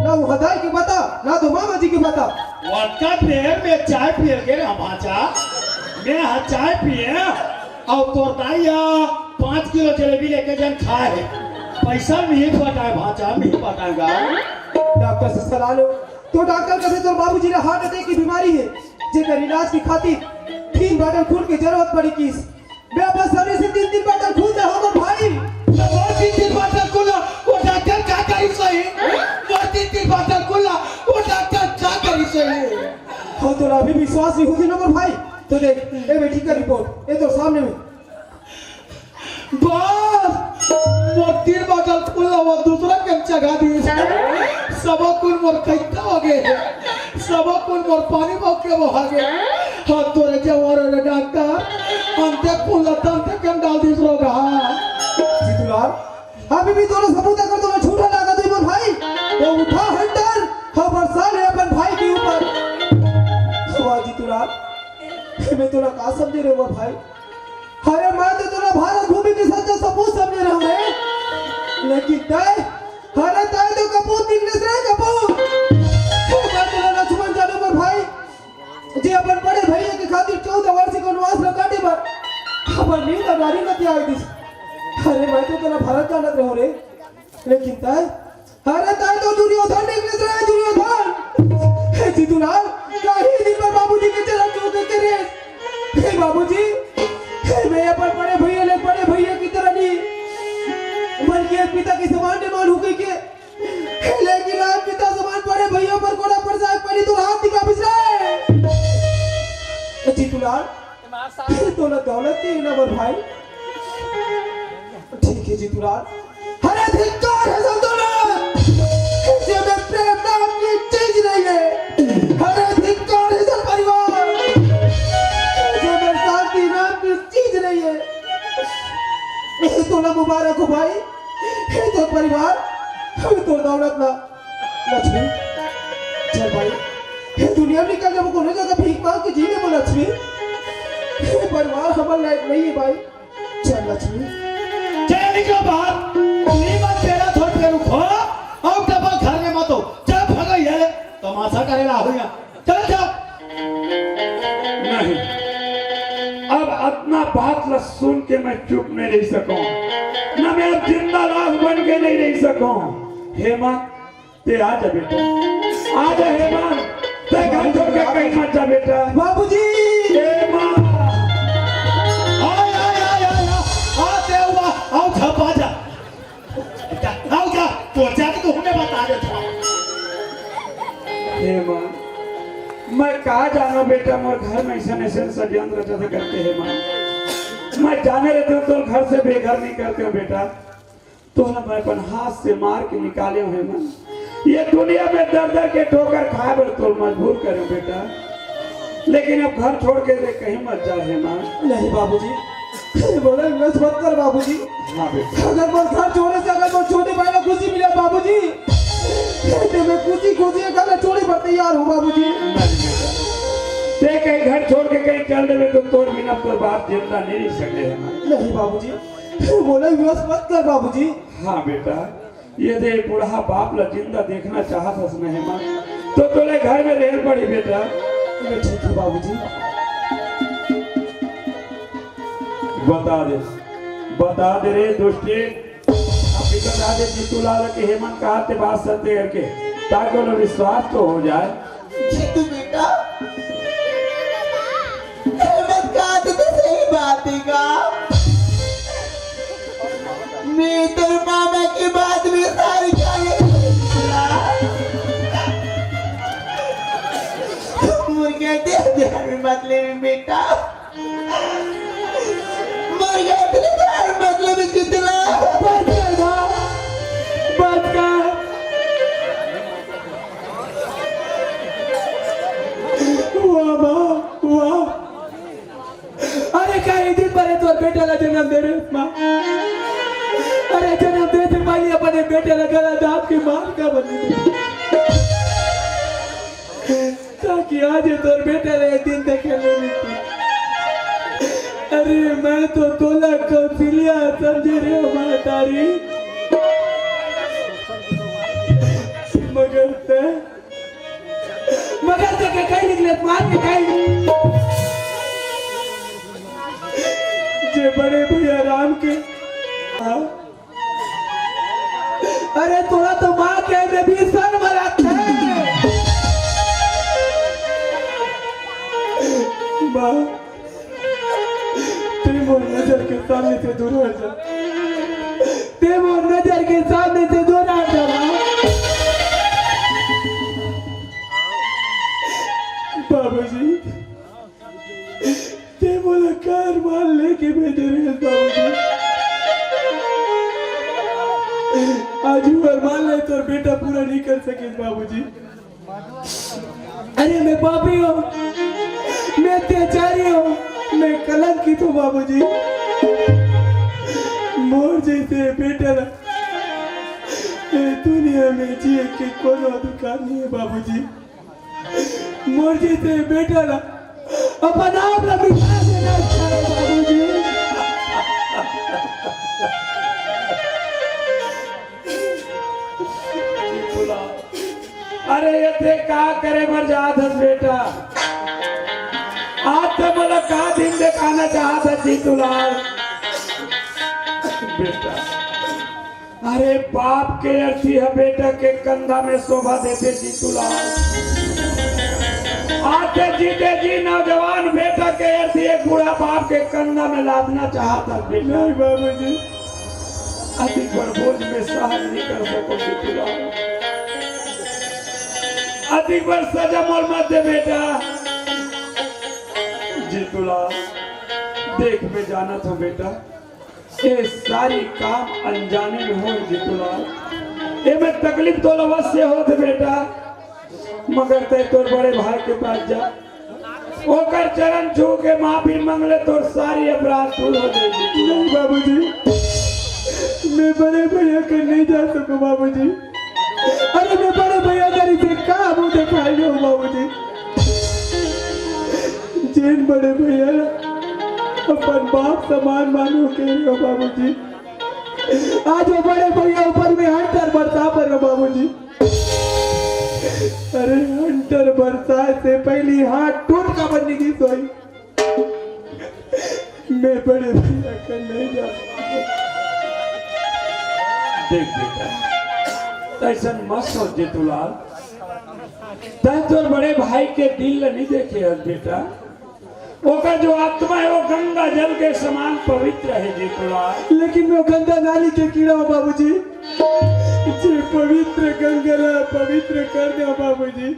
ना वो हदाई के बता, ना तो मामा जी के बता। वतका देर में चाय पिए गे रे भांचा, मैं हा चाय पिए और तोर दाई हा पाँच किलो जलेबी लेके जन खाए हे। पैसा नहीं पटाए भांचा, नहीं पटाएगा। डॉक्टर से सलाह लो, तो डॉक्टर कथे तोर बाबूजी ला हार्ट अटैक की बीमारी है, जेकर इलाज की खातिर तीन बॉटल खून की जरूरत पड़ी किस। मैं अपन सरीर से तीन तीन बॉटल खून दे हूँ भाई। तो वो तीन तीन बॉटल खून ला, वो डॉक्टर का करी सही? वो तीन तीन बॉटल खून ला, वो डॉक्टर का करी सही? हो तो अभी विश्वास नहीं होती ना मोर भाई। तो देख, ए बेटी का रिपोर्ट, ये तो सामने में। बस, मोर तीन बॉटल खून ला वो दूसरा के चघा दी। सबो खून मोर खैता हो गए, सबो खून मोर पानी बह के बहा गए। हाँ, तोरे जवार रे डॉक्टर, अंते खून ला तंते के डाल दी रोगा। जीतूलाल, अभी भी तोला सबूत अगर तोला झूठा लागत है मोर भाई, तो उठा हंटर, खबर साले अपन भाई के ऊपर। वाह जीतूलाल, मैं तोला का समझे रे मोर भाई? अरे मैं तो तोला भारत भूमि के सच्चा सपूत समझे रहूं रे, लेकिन तय, अरे तय तो कपूत निकले रे कपूत। मैं तोला लक्ष्मण जानू मोर भाई, जे अपन बड़े भैया के खातिर चौदह वर्ष के वनवास ला काटे बर अपन नींद अनारी न त्याग दिस। अरे मैं तो तोला भारत जानत रहूं रे, लेकिन तय, अरे तय तो दुर्योधन निकले रे दुर्योधन। हे जीतूलाल, कहीं दिन में बाबूजी के चरण छू के रे। हे बाबूजी, हे मैं अपन बड़े भैया ले बड़े भैया की तरह नहीं, बल्कि एक पिता के समान ने मानू के, के। लेकिन आज पिता समान बड़े भैया पर कोड़ा पड़ जाए, पहली तो रात दिखा बिसरे। जीतूलाल, फिर तो ना दौलत थी ना मोर भाई। ठीक है जीतूलाल। अरे धिक्कार है संतोला, जे में प्रेम नाम की चीज नहीं है। अरे धिक्कार है सर परिवार, जे में शांति नाम की चीज नहीं है। ये तोला मुबारक हो भाई, ये तो परिवार, ये तो दौलत ना। लक्ष्मी, चल भाई, ये दुनिया में निकल जब कोनो जगह भीख मांग के जीने वो लक्ष्मी। परिवार हमर लायक नहीं है भाई। चल लक्ष्मी, चल निकल बाहर। नी मत तेरा थोट के रुको। अब डबल घर में मत हो। चल भगो ये ले। तमाशा करे ला हो यहाँ। चल जाओ। नहीं, अब अतना बात ला सुन के मैं चुप नहीं रह सकूं। ना मैं अब जिंदा लाश बन के नहीं रह सकूं। हेमंत, ते आ जा बेटा, आ जा हेमंत, ते घर छोड़ के कहीं मत जा बेटा। बाबूजी। हेमंत, आय, आय, आय, आय, आ, आ, ते हुआ, आओ, झप आ जा। जा, आओ, जा, तो जाके तो हमें बता दे थोड़ा। हेमंत, मैं का जानो बेटा, मोर घर में ऐसा ऐसा षड्यंत्र रचा था करके हेमंत। मैं जाने रहते हूँ तो घर से बेघर नहीं करते हूँ बेटा। तोला मैं अपन हाथ से मार के निकाले हूँ हेमंत। ये दुनिया में दर दर के ठोकर खाए बर तोर मजबूर करे हूँ बेटा। लेकिन अब घर छोड़ के रे कहीं मत जा हेमंत। नहीं बाबूजी, बोले बस मत कर बाबूजी। हाँ बेटा। अगर मोर घर छोड़े से अगर मोर छोटे भाई ला खुशी मिले बाबूजी, तो मैं खुशी खुशी घर छोड़े पर तैयार हूँ बाबूजी। नहीं बेटा, ते कहीं घर छोड़ के कहीं चल देवे तो तोर बिना तोर बाप जिंदा नहीं रह सके हेमंत। नहीं बाबूजी, बोले बस मत कर बाबूजी। हाँ बेटा, ये दे बूढ़ा बाप ला जिंदा देखना चाहत हस नहीं माँ, तो तोले घर में रहन पड़ी बेटा। ये ठीक है बाबूजी। बता दे, बता दे रे दुष्टी, अभी बता दे जीतू लाल के हेमंत कहा ते बात सत्य करके, ताकि उन्हें विश्वास तो हो जाए। जीतू बेटा, हेमंत कहा ते तो सही बात है का? मैं तोर मामा के बात में सारी कहानी सुना। मुर्गा दे दे हमें बदले में बेटा। मुर्गा दे दे हमें बदले में कितना। बच गया, बच गया। वाह माँ, वाह। अरे का ये दिन भरे तोर बेटा ला जन्म दे रे माँ। अरे जन्म दे से पहले अपने बेटा ला गला दाब के मार का बनी दे। ताकि आज ये तोर बेटा ला ये दिन देखे ले मिलती। अरे मैं तो तोला कौशल्या समझे रे माँ तारी। मगर ते मगर ते के कहीं निकले, मार के कहीं। जे बड़े भैया राम के, हाँ? अरे तोरा तो माँ के में भी सन मराते। माँ, ते मोर नजर के सामने से दूर हट जा। ते मोर नजर के सामने से दूर हट जा माँ। बाबूजी, ते मोला कार मार लेके भेजे रहे बाबूजी। आज वो अरमान ले तोर बेटा पूरा नहीं कर सके बाबूजी। अरे मैं पापी हूँ, मैं अत्याचारी हूँ, मैं कलंकित हूँ बाबूजी। मोर जैसे बेटा ना, ये दुनिया में जिए के कोनो अधिकार नहीं है बाबूजी। मोर जैसे बेटा ना, अपन आप ला मिटा देना चाहे बाबूजी। अरे ये ते का करे बर जात हस बेटा? आज तो मोला का दिन दिखाना चाहत हस जीतूलाल? बेटा, अरे बाप के अर्थी ह बेटा के कंधा में शोभा देथे जीतूलाल। आज ते जीते जी नौजवान बेटा के अर्थी एक बूढ़ा बाप के कंधा में लादना चाहत हस बेटा। नहीं बाबूजी। अतिक बड़ बोझ में सहन नहीं कर सको जीतूलाल। अतिक बड़ सजा मोर मत दे बेटा। जीतूलाल, देख मैं जानत हूँ बेटा, ये सारी काम अनजाने में हो जीतूलाल। ये में तकलीफ तो अवश्य होत बेटा, मगर ते तोर बड़े भाई के पास जा, ओकर चरण छू के माफी मांग ले, तोर सारी अपराध दूर हो जाएगी। नहीं बाबूजी, मैं बड़े भैया के नहीं जा सकूं बाबूजी। अरे मैं बड़े भैया का रिश्ते का मुंह दिखाई हूँ बाबूजी। जेन बड़े भैया अपन बाप समान मानूं कहे रहे हो बाबूजी। आज वो बड़े भैया ऊपर में हंटर बरसा परे हो बाबूजी। अरे हंटर बरसाए से पहली हाथ टूट काबर नइ गिस होही। मैं बड़े भैया का नहीं जा। देख बेटा, तैसन मत सोच जीतूलाल। तैं तोर बड़े भाई के दिल ल नइ देखे हस बेटा। ओकर जो आत्मा हे, वो गंगा जल के समान पवित्र हे जीतूलाल। लेकिन मैं गंगा नाली के कीड़ा हूँ बाबूजी, जे पवित्र गंगा ला पवित्र कर दे बाबूजी।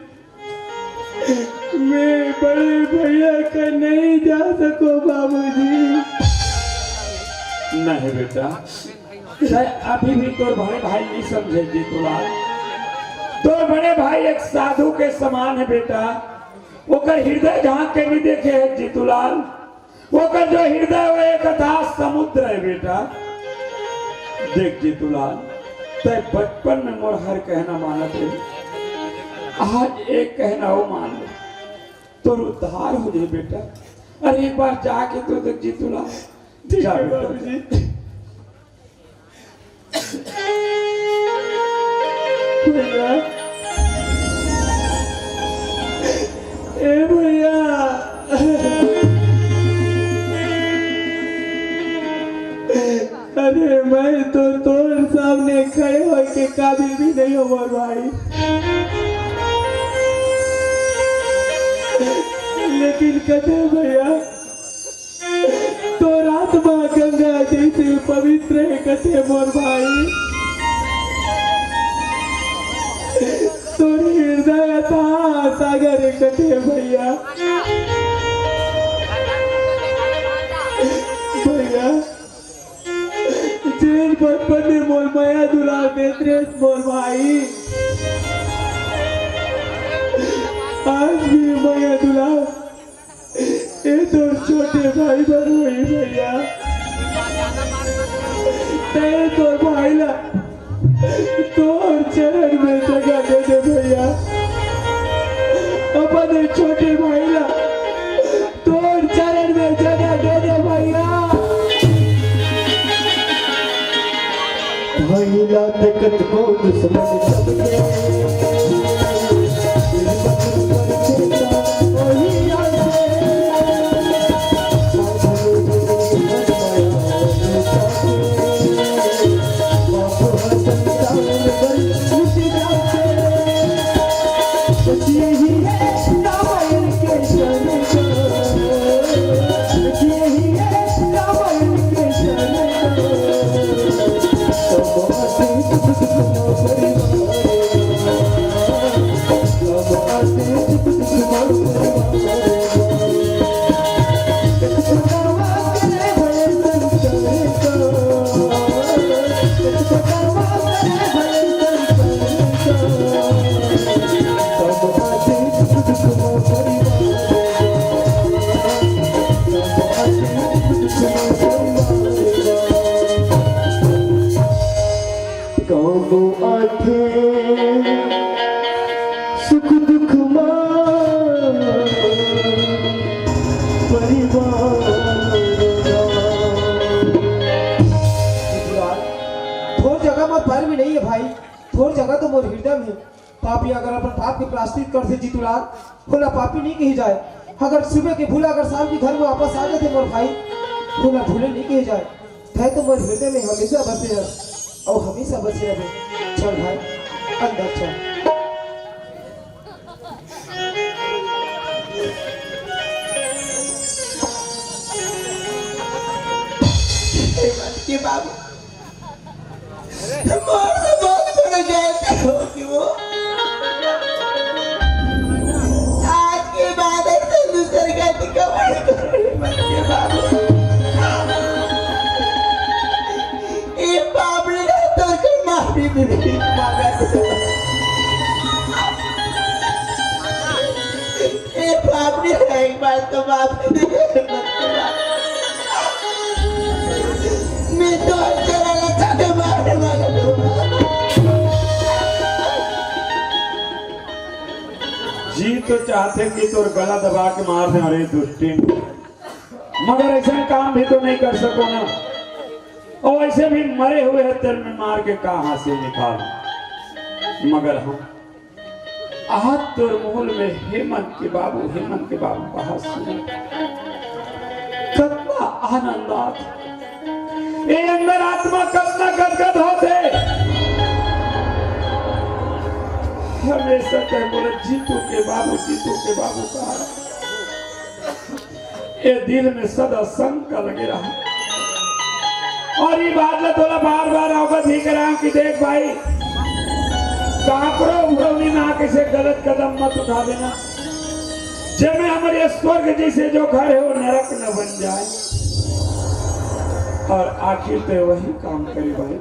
मैं बड़े भैया का नहीं जा सको बाबूजी। नहीं बेटा, तैं अभी भी तोर बड़े भाई नहीं समझे जीतूलाल। तोर बड़े भाई एक साधु के समान हे बेटा। ओकर हृदय झांक के नइ देखे हे जीतूलाल। ओकर जो हृदय हे वो एक अथाह समुद्र हे बेटा। देख जीतूलाल, तैं बचपन में मोर हर कहना मानत रहे, आज एक कहना वो मान ले, तोर उद्धार हो जाही बेटा। अरे एक बार जाके तो देख जीतूलाल, ठीक जा हे बेटा। बाबूजी। भैया, ए भैया, अरे मैं तो तोर सामने खड़े होए के काबिल भी नहीं हूँ मोर भाई, लेकिन कथे भैया, तोर आत्मा गंगा जैसे पवित्र हे कथे मोर भाई। तोर हृदय अथाह सागर हे कथे भैया। भैया, जेन बचपन में मोर मया दुलार देत रहे मोर भाई, आज भी मया दुलार ए तोर छोटे भाई बर होही भैया। तैं तोर भाई ला तोर चरण में जगह दे दे भैया। अपन ए छोटे भाई ला तोर चरण में जगह दे दे भैया। भैया देखत को दुश्मन सबके कौनो आथे सुख दुख मा परिवार। तोर जगह मोर पैर में नहीं है भाई, तोर जगह तो मोर हृदय में है। पापी अगर अपन पाप के प्रायश्चित करथे जीतूलाल, ओला पापी नहीं कही जाए। अगर सुबह के भूला अगर शाम के घर में वापस आ जाथे मोर भाई, ओला भूले नहीं कही जाए। तैं तो मोर हृदय में हमेशा बसे रह, अउ हमेशा बसे रहे। चल भाई, अंदर चल। हे बाबू, मोर से बहुत बड़ा गलती हो गई वो। आज के बाद ऐसे दूसर गलती कबूल करूँ मत के बाबू। ए बाबू ने तो कर माफी दे दी, मगर ए बाप रे, एक बार तो माफ कर दे। मैं तो चला ला चाहते मारने वाला था। जी तो चाहते कि तोर गला दबा के मार दे, अरे दुष्टिन। मगर ऐसा काम भी तो नहीं कर सको ना। और ऐसे भी मरे हुए हत्यार में मार के कहाँ से निकाल? मगर हम आज तोर मुहूल में हेमंत के बाबू, हेमंत के बाबू कहा सुन। कतना आनंद आत। ए अंदर आत्मा कतना गदगद होते। हमेशा ते बोले जीतू के बाबू, जीतू के बाबू कहा। ए दिल में सदा शंका लगे रहा। और ये बात ला तोला बार बार अवगत ही कराऊं कि देख भाई, काकरो उठौनी ना किसे गलत कदम मत उठा देना। जब में हमारे स्वर्ग जैसे जो घर है वो नरक न बन जाए। और आखिर तो वही काम करे भाई,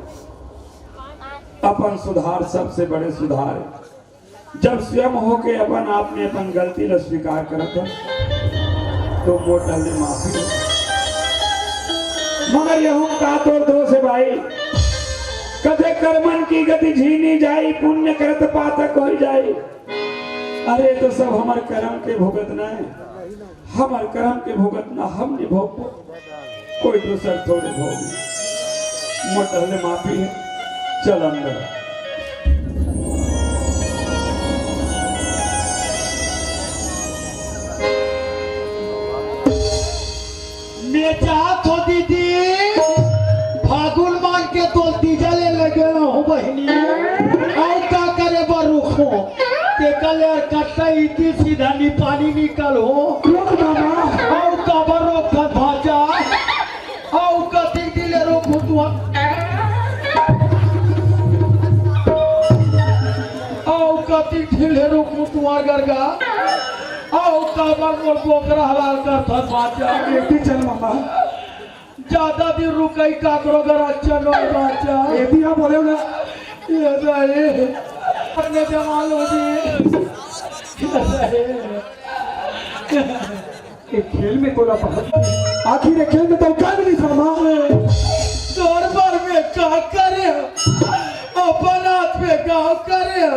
अपन सुधार सबसे बड़े सुधार है। जब स्वयं होके अपन आप में अपन गलती ला स्वीकार करत है, तो मोर डहले माफी है। मगर यहू का तोर दोष है भाई, कथे करमन की गति झीनी जाई, पुण्य करत पातक होई जाई। अरे, तो सब हमर करम के भुगतना है। हमर करम के भोगत ना हम नहीं भोगबो, कोई दूसर थोड़े भोगी। मोर डहले माफी है, चल अंदर। मैं जात हो दीदी, फागुन मान के तो तीजा ले लगे हो बहिनी। अउ का करे बर रुको? तेकर ले कट्टा इति सीधा नी पानी निकल हो। रुक मामा। अउ काबर रोकत भांचा? अउ कतिक दिन ले रोकहूं तुंहर, अउ कतिक दिन ले रोकहूं तुंहर गरगा? अउ काबर मोर बोकरा हलाल करथस भांचा? एती चल मामा। जादा दिन रुकई काकरो घर अच्छा नोहे भांचा। एती हा बोले ना। ये रहे। अपने जमाल हो जी। ये रहे। ए खेल में तोला पकड़, आखिर ए खेल में तो का मिली मामा? तोर बर में का करे? अपन हाथ में गाँव करे।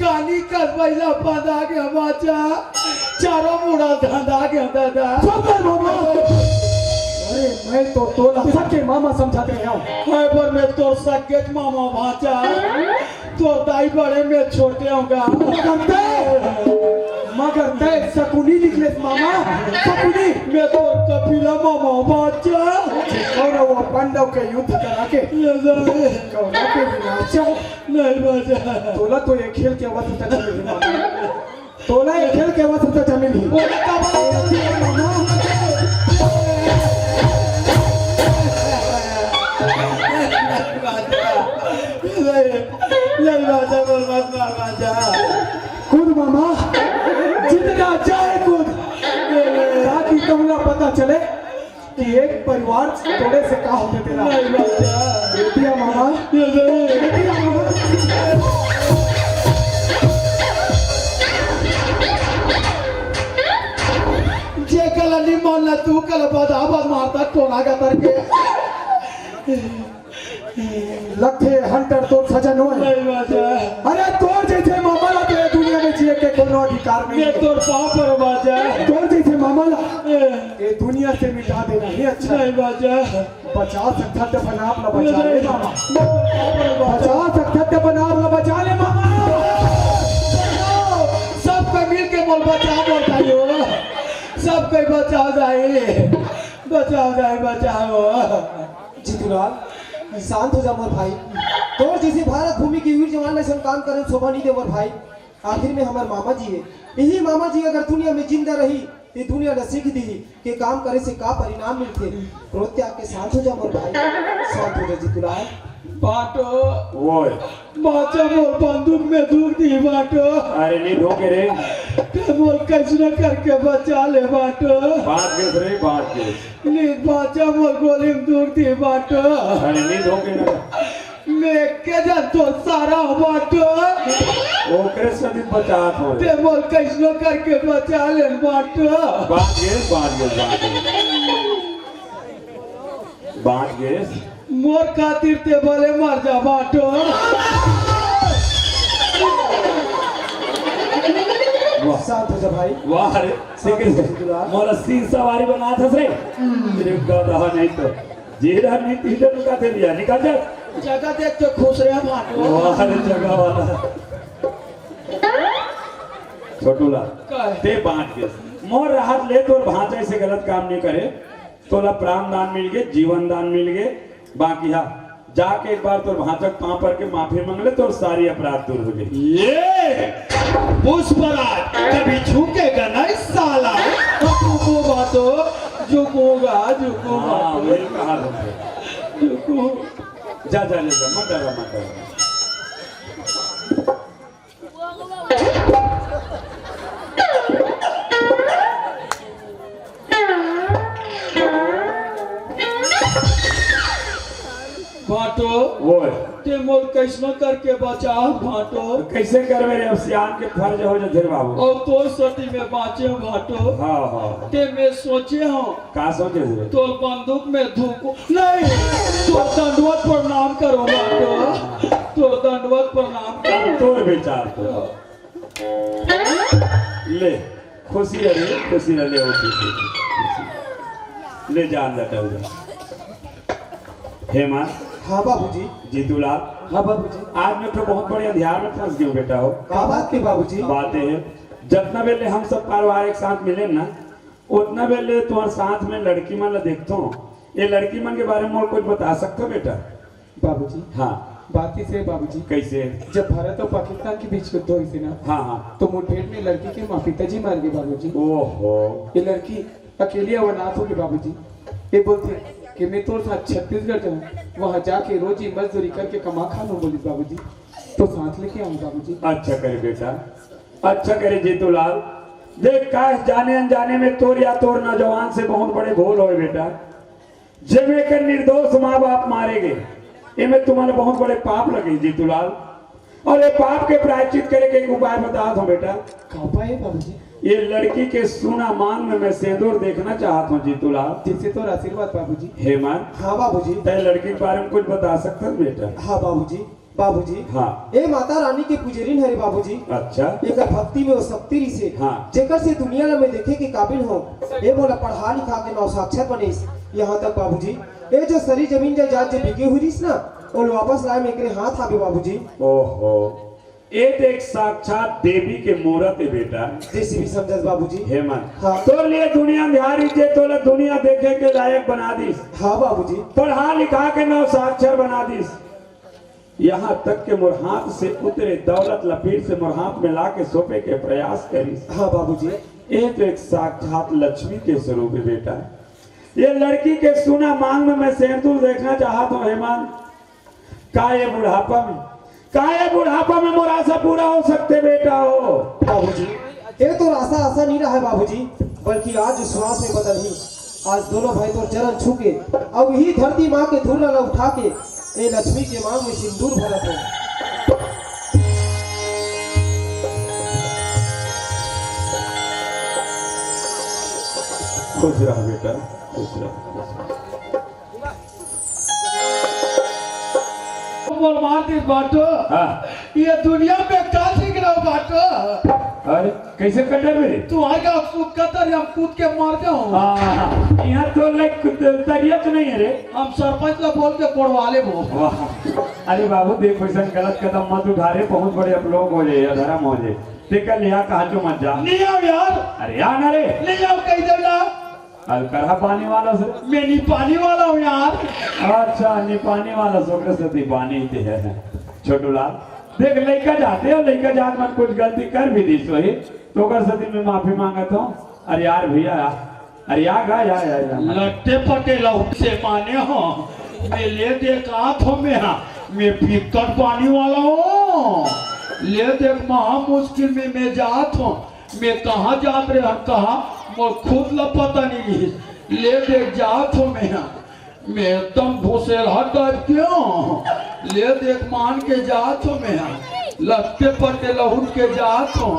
गानी कस बइला बांधा के भांचा, चारों मुड़ा धांधा के दादा। चुप कर मामा। अरे मैं तो तोला सके मामा समझत रहे हूँ। हाय पर मैं तोर सके मामा भांचा। तोर दाई बड़े में छोटे होगा। मगर तय, मगर तय सकुनी निकले मामा, सकुनी। मैं तोर कपिला मामा भांचा। कौरव और पांडव के युद्ध करा के, ये जाए। कौरव के विनाश। नहीं भांचा। तोला तो ए खेल के अवसर तक मिली मामा। तोला ए खेल के अवसर तक मिली। बोला का बात है? मामा। नहीं भांचा, बोल मत ना भांचा। कूद मामा, जितना चाहे कूद, ताकि तोला पता चले कि एक परिवार तोड़े से का होथे तेला। नहीं भांचा। बेटिया मामा, ये नहीं। बेटिया मामा। जे कला निमन ला तू कला बदाबद मारता टोला गतर के। लगथे हंटर तोर सजन होय। नहीं भांचा। अरे तोर जैसे मामा ला तो ये दुनिया में जिए के कोनो अधिकार नहीं मैं है। तोर पाँव पर भांचा। तोर जैसे मामा ला ए। ये दुनिया से मिटा देना ही अच्छा है। नहीं भांचा। बचा सकथा त अपन आप ला बचा ले मामा। बचा सकथा त अपन आप ला बचा ले मामा। सब कोई मिल के मोल बचा मोर भाइयों। सब कोई बचाओ जाए। बचाओ जाए, बचाओ। जीतूलाल, शांत हो जा मोर भाई। तोर जैसे भारत भूमि के वीर जवान ला अइसन काम करे शोभा नहीं दे मोर भाई। आखिर में हमर मामा जी हे। यही मामा जी अगर दुनिया में जिंदा रही, ते दुनिया ला सीख दीही के काम करे से का परिणाम मिलथे। क्रोध त्याग के शांत हो जा मोर भाई, शांत हो जा जीतूलाल। बांटो। ओए। बांचा मोर बंदूक में धुक दी बांटो। अरे नहीं धोके रे। ते मोर कइसनो करके बचा ले बांटो। बांच गेस रे, बांच गेस। नहीं बांचा मोर गोली में धुक दी बांटो। अरे नहीं धोके ना। मैं के जान तो सारा बांटो। ओकरे से भी बचात हो। ते मोर कइसनो करके बचा ले बांटो। बांच गेस, बांच गेस, बांच गेस। बांच गेस। मोर खातिर ते भले मर जा बांटो। वाह। शांत हो जा भाई। वाह रे, शांत हो जा दुलार। मोला सिंह सवारी बनात हस रे। तेरे गधा नहीं तो। जेरा नहीं तीन का थे लिया, निकल जा। जगह देख के खुश रहे भाटो। वाह रे, जगह वाला। छोटू लाल, का है? ते बांट के। मोर राहत ले तोर भांचा ऐसे गलत काम नहीं करे। तोला प्राण दान मिल गे, जीवन दान मिल गे। बाकी हाँ, जाके एक बार तोर भांचा के पांव पर के माफी मांग ले, तोर सारी अपराध दूर हो जाए। ये पुष्पराज कभी झुकेगा नहीं साला। झुकूंगा तो झुकूंगा, झुकूंगा हाँ, तो। वही कहा तुमने। झुकू। जा, जा, जा, जा, मत डरा, मत डरा। भाटो, ओए। ते मोर कैसनो करके बचा, भाटो। कैसे करबे रे, अब सियान के फर्ज हो जथे रे बाबू। और तोर सती में बाँचे हो, भाटो। हाँ, हाँ। ते मैं सोचे हूँ। का सोचे रे? तोर बंदूक में धूको, नहीं, तोर दंडवत प्रणाम करो, भाटो। तोर दंडवत प्रणाम करो। तोर विचार तो। ले, खुशी रह रे, खुशी रह, ले, हो, खुशी, खुशी। ले जा, अंदर चल जा। हेमंत। हाँ बाबूजी। जीतूलाल। हाँ बाबूजी। आज मैं तो बहुत बड़े अंधियार में फंस गया हूँ बेटा हो। का बात के बाबूजी? बात ये है, जतना बेले हम सब परिवार एक साथ मिले ना, उतना बेले तुम्हारे साथ में लड़की मन ला देखता हूँ। ये लड़की मन के बारे में मोर कुछ बता सकते हो बेटा? बाबूजी। हाँ। बात इसे है बाबूजी। कैसे? जब भारत और पाकिस्तान के बीच युद्ध होइस ना, हाँ, हाँ। तो मुठभेड़ में लड़की के माँ पिताजी मार गए बाबूजी। ओहो। ये लड़की अकेली अउ अनाथ हो गई बाबूजी। ये बोलथे कि मैं तोर साथ छत्तीसगढ़ जाऊँ, वहाँ जाके रोजी मजदूरी करके कमा खा लूँ बोलिस बाबूजी। तो साथ लेके आऊँ बाबूजी। अच्छा करे बेटा, अच्छा करे जीतूलाल। देख, काश जाने अनजाने में तोर या तोर नौजवान से बहुत बड़े भूल होए बेटा। जब एकर निर्दोष माँ बाप मारे गए, एमे तुम्हारे बहुत बड़े पाप लगे जीतूलाल, और ये पाप के प्रायश्चित करे के एक उपाय बता दो बेटा। का उपाय है बाबूजी? ये लड़की के सूना मांग में मैं सेंदूर देखना चाहत हूँ जीतूलाल। जैसे तोर आशीर्वाद बाबूजी। हेमंत। हाँ बाबूजी। तय लड़की के बारे में कुछ बता सकत हस बेटा? हाँ बाबूजी। बाबूजी, हाँ। ए माता रानी के पुजेरिन हरे बाबूजी। अच्छा। एकर भक्ति में वो शक्ति रिसे, हाँ। जेकर से दुनिया ला मैं देखे के काबिल हो। ए मोला पढ़ा लिखा के नौ साक्षर बनेस। यहाँ तक बाबूजी, ए जो सरी जमीन जायदाद जो बिके हुई रिस ना, ओला वापस लाए में एकरे हाथ आबे बाबूजी। ओहो, ए तो एक साक्षात देवी के मूरत है बेटा। जैसे भी समझस बाबूजी। हेमंत, हाँ। तोर लिए दुनिया अंधियार रिसे, तोला दुनिया देखे के लायक बना दिस। हाँ बाबूजी। पढ़ा लिखा के नौ साक्षर बना दिस। यहाँ तक के मोर हाथ से उतरे दौलत ला फिर से मोर हाथ में ला के सौंपे के प्रयास करिस। हाँ बाबूजी। ये तो एक साक्षात लक्ष्मी के स्वरूप है बेटा। ये लड़की के सूना मांग में मैं सेंदूर देखना चाहत हूँ हेमंत। का ये बुढ़ापा में, का ये बुढ़ापा में मोर आशा पूरा हो सकथे बेटा हो? बाबूजी, ये तो आशा आशा नहीं रहा है बाबूजी, बल्कि आज श्वास में बदल ही। आज दोनों भाई तोर चरण छू के, अब ही धरती माँ के धूल ला उठा के, ए लक्ष्मी के मांग में सिंदूर भरत हो। खुश रह बेटा, खुश रह, खुश रह। मोर मार दे बाटो। हाँ। ये दुनिया में का सीख रहा बाटो? अरे, कैसे कटर मेरे? तुम्हारे का सुख कतर, हम कूद के मर जाओ। हाँ, यहाँ तो लाइक तरिया तो नहीं है रे। हम सरपंच ला बोल के कोड़वा ले वो। वाह। अरे बाबू, देख, वैसा गलत कदम मत उठा रे, बहुत बड़े अपलोग हो जाए या धर्म हो जाए। ते कर लिया, कहाँ चो मत जा। नहीं आओ यार। अरे आ ना रे। नहीं आओ, कही दे ना। अलकरहा पानी वाला से? मैं नहीं पानी वाला हूँ यार। अच्छा, नहीं पानी वाला से, ओकरे सेती पानी ही ते है। छोटू लाल, देख, लइका जाते हो, लइका जात मन कुछ गलती कर भी दी सोही, तो ओकर सेती मैं माफी मांगत हूँ। अरे यार भैया, अरे यार, या, या, या, या। लट्टे पटे लहुट से माने हो, मैं ले देख आत हो मैं, हाँ, मैं पिक्कट पानी वाला हूँ। ले देख, महा मुश्किल में मैं जात हूँ, मैं कहाँ जात रहे हन, कहाँ, मोर खुद ला पता नहीं रही। ले देख जात हो मैं, मैं एकदम भूसेलहा टाइप के हूँ। ले देख मान के जात हो मैं, लत्ते पट्टे लहुट के जात हो।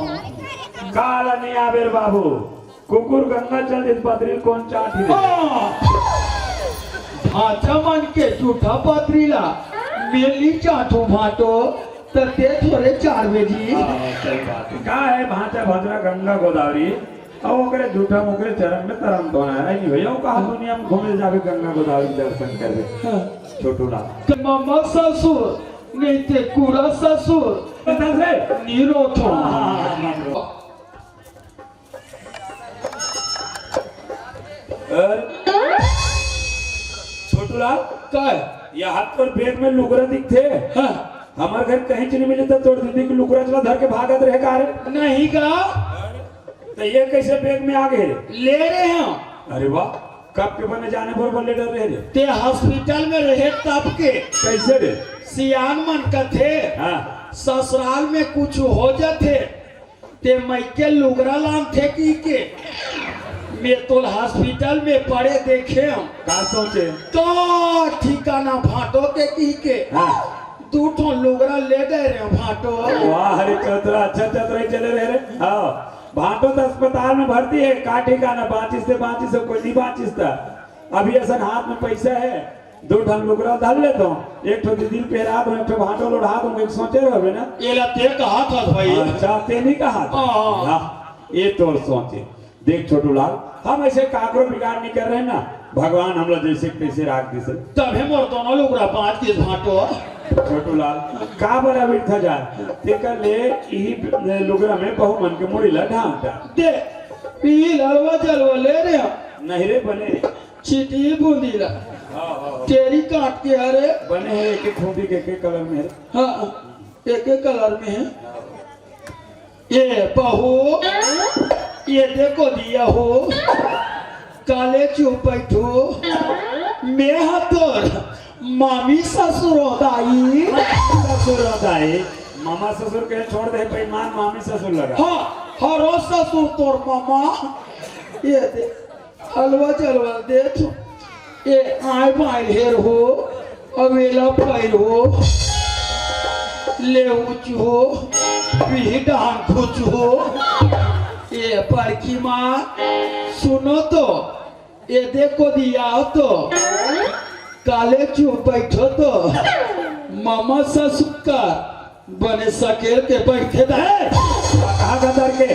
काला नहीं आबे रे बाबू, कुकुर गंगा चल दिन पदरी कौन चाट ही दे। हाँ। भाचा मन के जूठा पदरी ला, मैं नी चाटू भाटो। त दे थोरे चार बेजी। हाँ, सही बात है। का है भांचा भद्रा गंगा गोदावरी, अब ओकरे जूठा म ओकरे चरण में तरम तो ना है, नहीं भैया, वो कहा दुनिया में घूमे जावे गंगा गोदावरी के दर्शन करवे। हाँ। छोटू लाल। के मामा ससुर, नहीं ते कूड़ा ससुर, बता दे। निरोधो। हाँ, हाँ, हाँ, हाँ। अरे, छोटू लाल, का है? ये हाथ पर बैग में लुगरा दिखथे। हाँ। हमर घर कहीं च नहीं मिले तो तोर दीदी के लुगरा चला धर के भागत रहे का रे? नहीं का? अरे, तो ये कैसे बैग में आ गए रे? ले रहे हैं। अरे वाह, कब के बने जाने बरोबर ले डर रहे रे? ते हॉस्पिटल में रहे तब के। कैसे रे? सियान मन कथे, हाँ। ससुराल में कुछ हो जाथे, ते मइके लुगरा लानथे कहिके, मैं तोला हॉस्पिटल में पड़े देखे हूँ। का सोचे? का ठिकाना भांटो के कहिके, हाँ। दू ठो लुगरा ले दे रहे भांटो। वाह रे चतरा, अच्छा चतरा ही चले रहे रे। हाँ, भांटो तो अस्पताल में भर्ती है, का ठिकाना बांचिस ते बांचिस, कोई नहीं बांचिस ता। अभी असन हाथ में पैसा है, दो ठन लुगरा धर लेत हूँ, एक ठो दीदी ल पेरा दूँ, एक ठो भांटो लोढ़ा दूँ, एक सोचे रहबे ना। एला ते कहा था भाई। अच्छा, ते नहीं कहा था। हाँ। हाँ, ये तोर सोचे। देख छोटू लाल, हम ऐसे काकरो बिगाड़ नहीं कर रहे ना, भगवान हमला जैसे तैसे राख दिस। तभे मोर दोनों लुगरा बांच के भांटो। छोटू लाल, का बड़ा बिरथा जा, तेकर ले इही लुगरा में बहू मन के मुड़ी ला ढांक डाल। दे, ई लड़वा जलवा ले रे। नहीं रे बने। चीटी बूंदी ला। हाँ, हाँ, हाँ। तेरी काट के हरे। बने हैं एक एक खूंटी के, एक एक कलर में है। हाँ, एक एक कलर में है। ये बहू, ये देखो दिया हो, काले चुप बैठो, मैं हा तोर मामी ससुर हो दाई। ससुर हो दाई, मामा ससुर के छोड़ दे बेईमान, मामी ससुर लगा। हाँ, हरो ससुर तोर मामा। ये दे। हलवा चलवा दे तू। ए आय बाय हेर हो, अवेला पैर हो, ले ऊंच हो, पीही डांग खुच हो। ए बड़की माँ, सुनो तो, ए देखो दिया तो, काले चुप बैठो तो, मामा ससुर का बने सकेल के बैठे दा। कहा गदर के?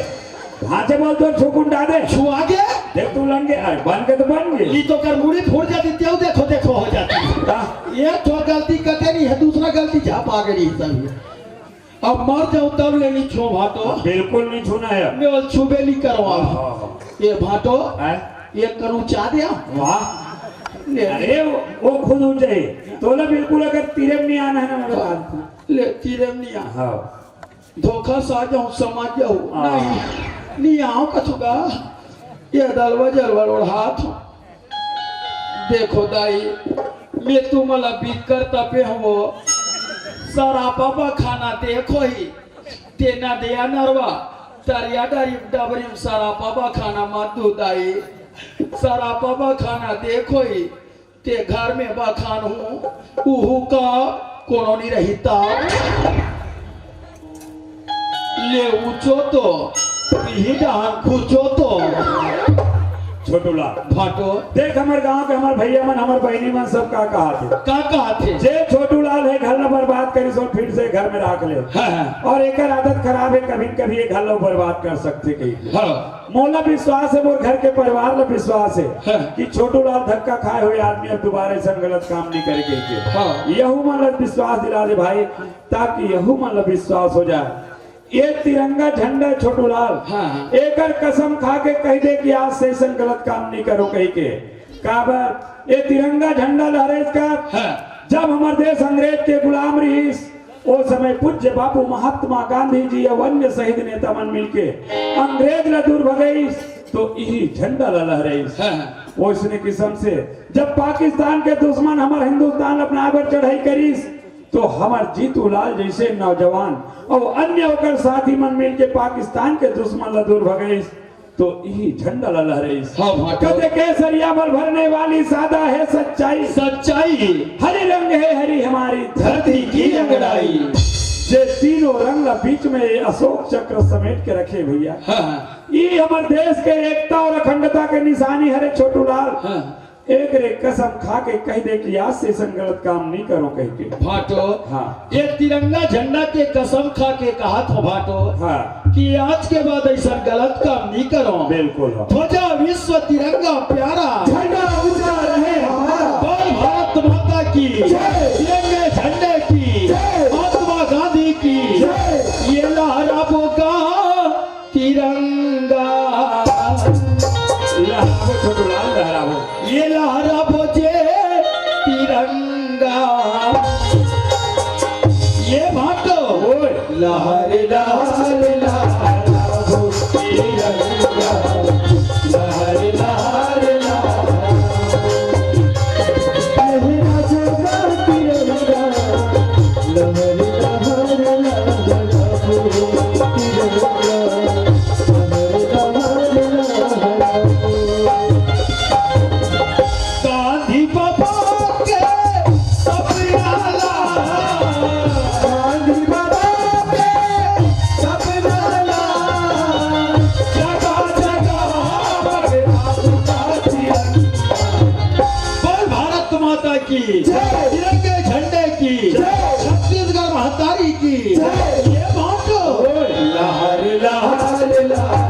भांचे बोल तो छुकुन डाले। छुआ के? देख तू लंगे, अरे बन के तो बन गए। ई तो कर मुड़ी फूट जाती, तेऊ देखो, देखो हो जाती। का? ये तो गलती कते नहीं है, दूसरा गलती झापा गई सब। अब मर जाऊं तब ले नहीं छू भांटो। बिल्कुल नहीं छूना है। मैं वो छुबे नहीं करवा। हाँ, हाँ, हाँ। ये भांटो, हैं? ये करू चा दिया। वाह। ले। अरे वो, वो खुद ऊंचे है। तोला बिल्कुल अगर तीरे में नहीं आना है ना मेरे पास। ले, तीरे में नहीं आ। हाँ। धोखा सा जाऊं, समझ जाऊं। हाँ। नहीं, नहीं आओ कछुगा। ये दलवा जलवा लोढ़ात। देखो दाई, मैं तुमला बिकर तपे हो। सरापा बा खाना देखो ही। तेना दया नरवा, तरिया डरी डबरी में सरापा बा खाना मत दू दाई। सरापा बा खाना देखो ही। ते घर में बखान हूँ, उहू का कोनो नहीं रहिता। ले ऊंचो तो, पीही डहान खूंचो तो। छोटू लाल। भांटो। देख हमर गांव के हमर भैया मन, हमर बहिनी मन सब का कहा थे। का कहा थे? जे छोटू लाल है घर ला बर्बाद करिस, फिर से घर में राख ले। हाँ, हाँ। और एकर आदत खराब है, कभी न कभी ये घर ला बर्बाद कर सकथे कही। हाँ। मोला विश्वास है, मोर घर के परिवार ला विश्वास है हाँ। कि छोटू लाल धक्का खाए हुए आदमी अब दोबारा ऐसा गलत काम नहीं करे कहिके। हाँ। यहू मन ला विश्वास दिला दे भाई, ताकि यहू मन ला विश्वास हो जाए। ये तिरंगा झंडा है छोटू लाल, हाँ, हाँ। एकर कसम खा के कह दे कि आज से ऐसा गलत काम नहीं करो कहिके। काबर ये तिरंगा झंडा लहराइस का? हाँ। जब हमर देश अंग्रेज के गुलाम रहिस, ओ समय पूज्य बापू महात्मा गांधी जी अउ अन्य शहीद नेता मन मिलके अंग्रेज ला दूर भगइस, तो इही झंडा ला लहराइस। हाँ, हाँ। ओइसने किसम से जब पाकिस्तान के दुश्मन हमर हिंदुस्तान अपना बर चढ़ाई करिस, तो हमर जीतू लाल जैसे नौजवान अउ अन्य ओकर साथी मन मिलके पाकिस्तान के दुश्मन ला दूर भगइस, तो इही झंडा ला लहराइस। हाँ, भांटो। कथे केसरिया मल भरने वाली सादा है सच्चाई। सच्चाई। हरी रंग है हरी हमारी धरती की अंगड़ाई। जे तीनों रंग ला बीच में ये अशोक चक्र समेट के रखे भैया। हाँ, हाँ। ये हमर देश के एकता और अखंडता के निशानी हरे छोटू लाल। हाँ। एक रे कसम खा के कहि दे कि आज से अइसन गलत काम नहीं करो कह के। भाटो, हाँ। ये तिरंगा झंडा के कसम खा के कहा था भाटो, हाँ। कि आज के बाद अइसन गलत काम नहीं करो। बिल्कुल, हाँ। ध्वजा विश्व तिरंगा प्यारा। झंडा ऊंचा रहे हमारा। बोल भारत माता की। जय। तिरंगे झंडे की। जय। महात्मा गांधी की। जय। ये लहराबो का तिरंगा। लहराबो छोटू लाल, लहराबो। ये लहराबो जे तिरंगा। ये भाटो। ओए। लहर, लहर, लहराबो तिरंगा। लहर, लहर, लहराबो। लहराबो तिरंगा। लहर, लहर, लहराबो तिरंगा। गांधी बाबा के सपना ला, गांधी बाबा के सपना ला, जगह जगह पर आपका तिरंगा। बोल भारत माता की जय। तिरंगे झंडे की जय। छत्तीसगढ़ महतारी की जय। ये बात लहर, लहर, लहर।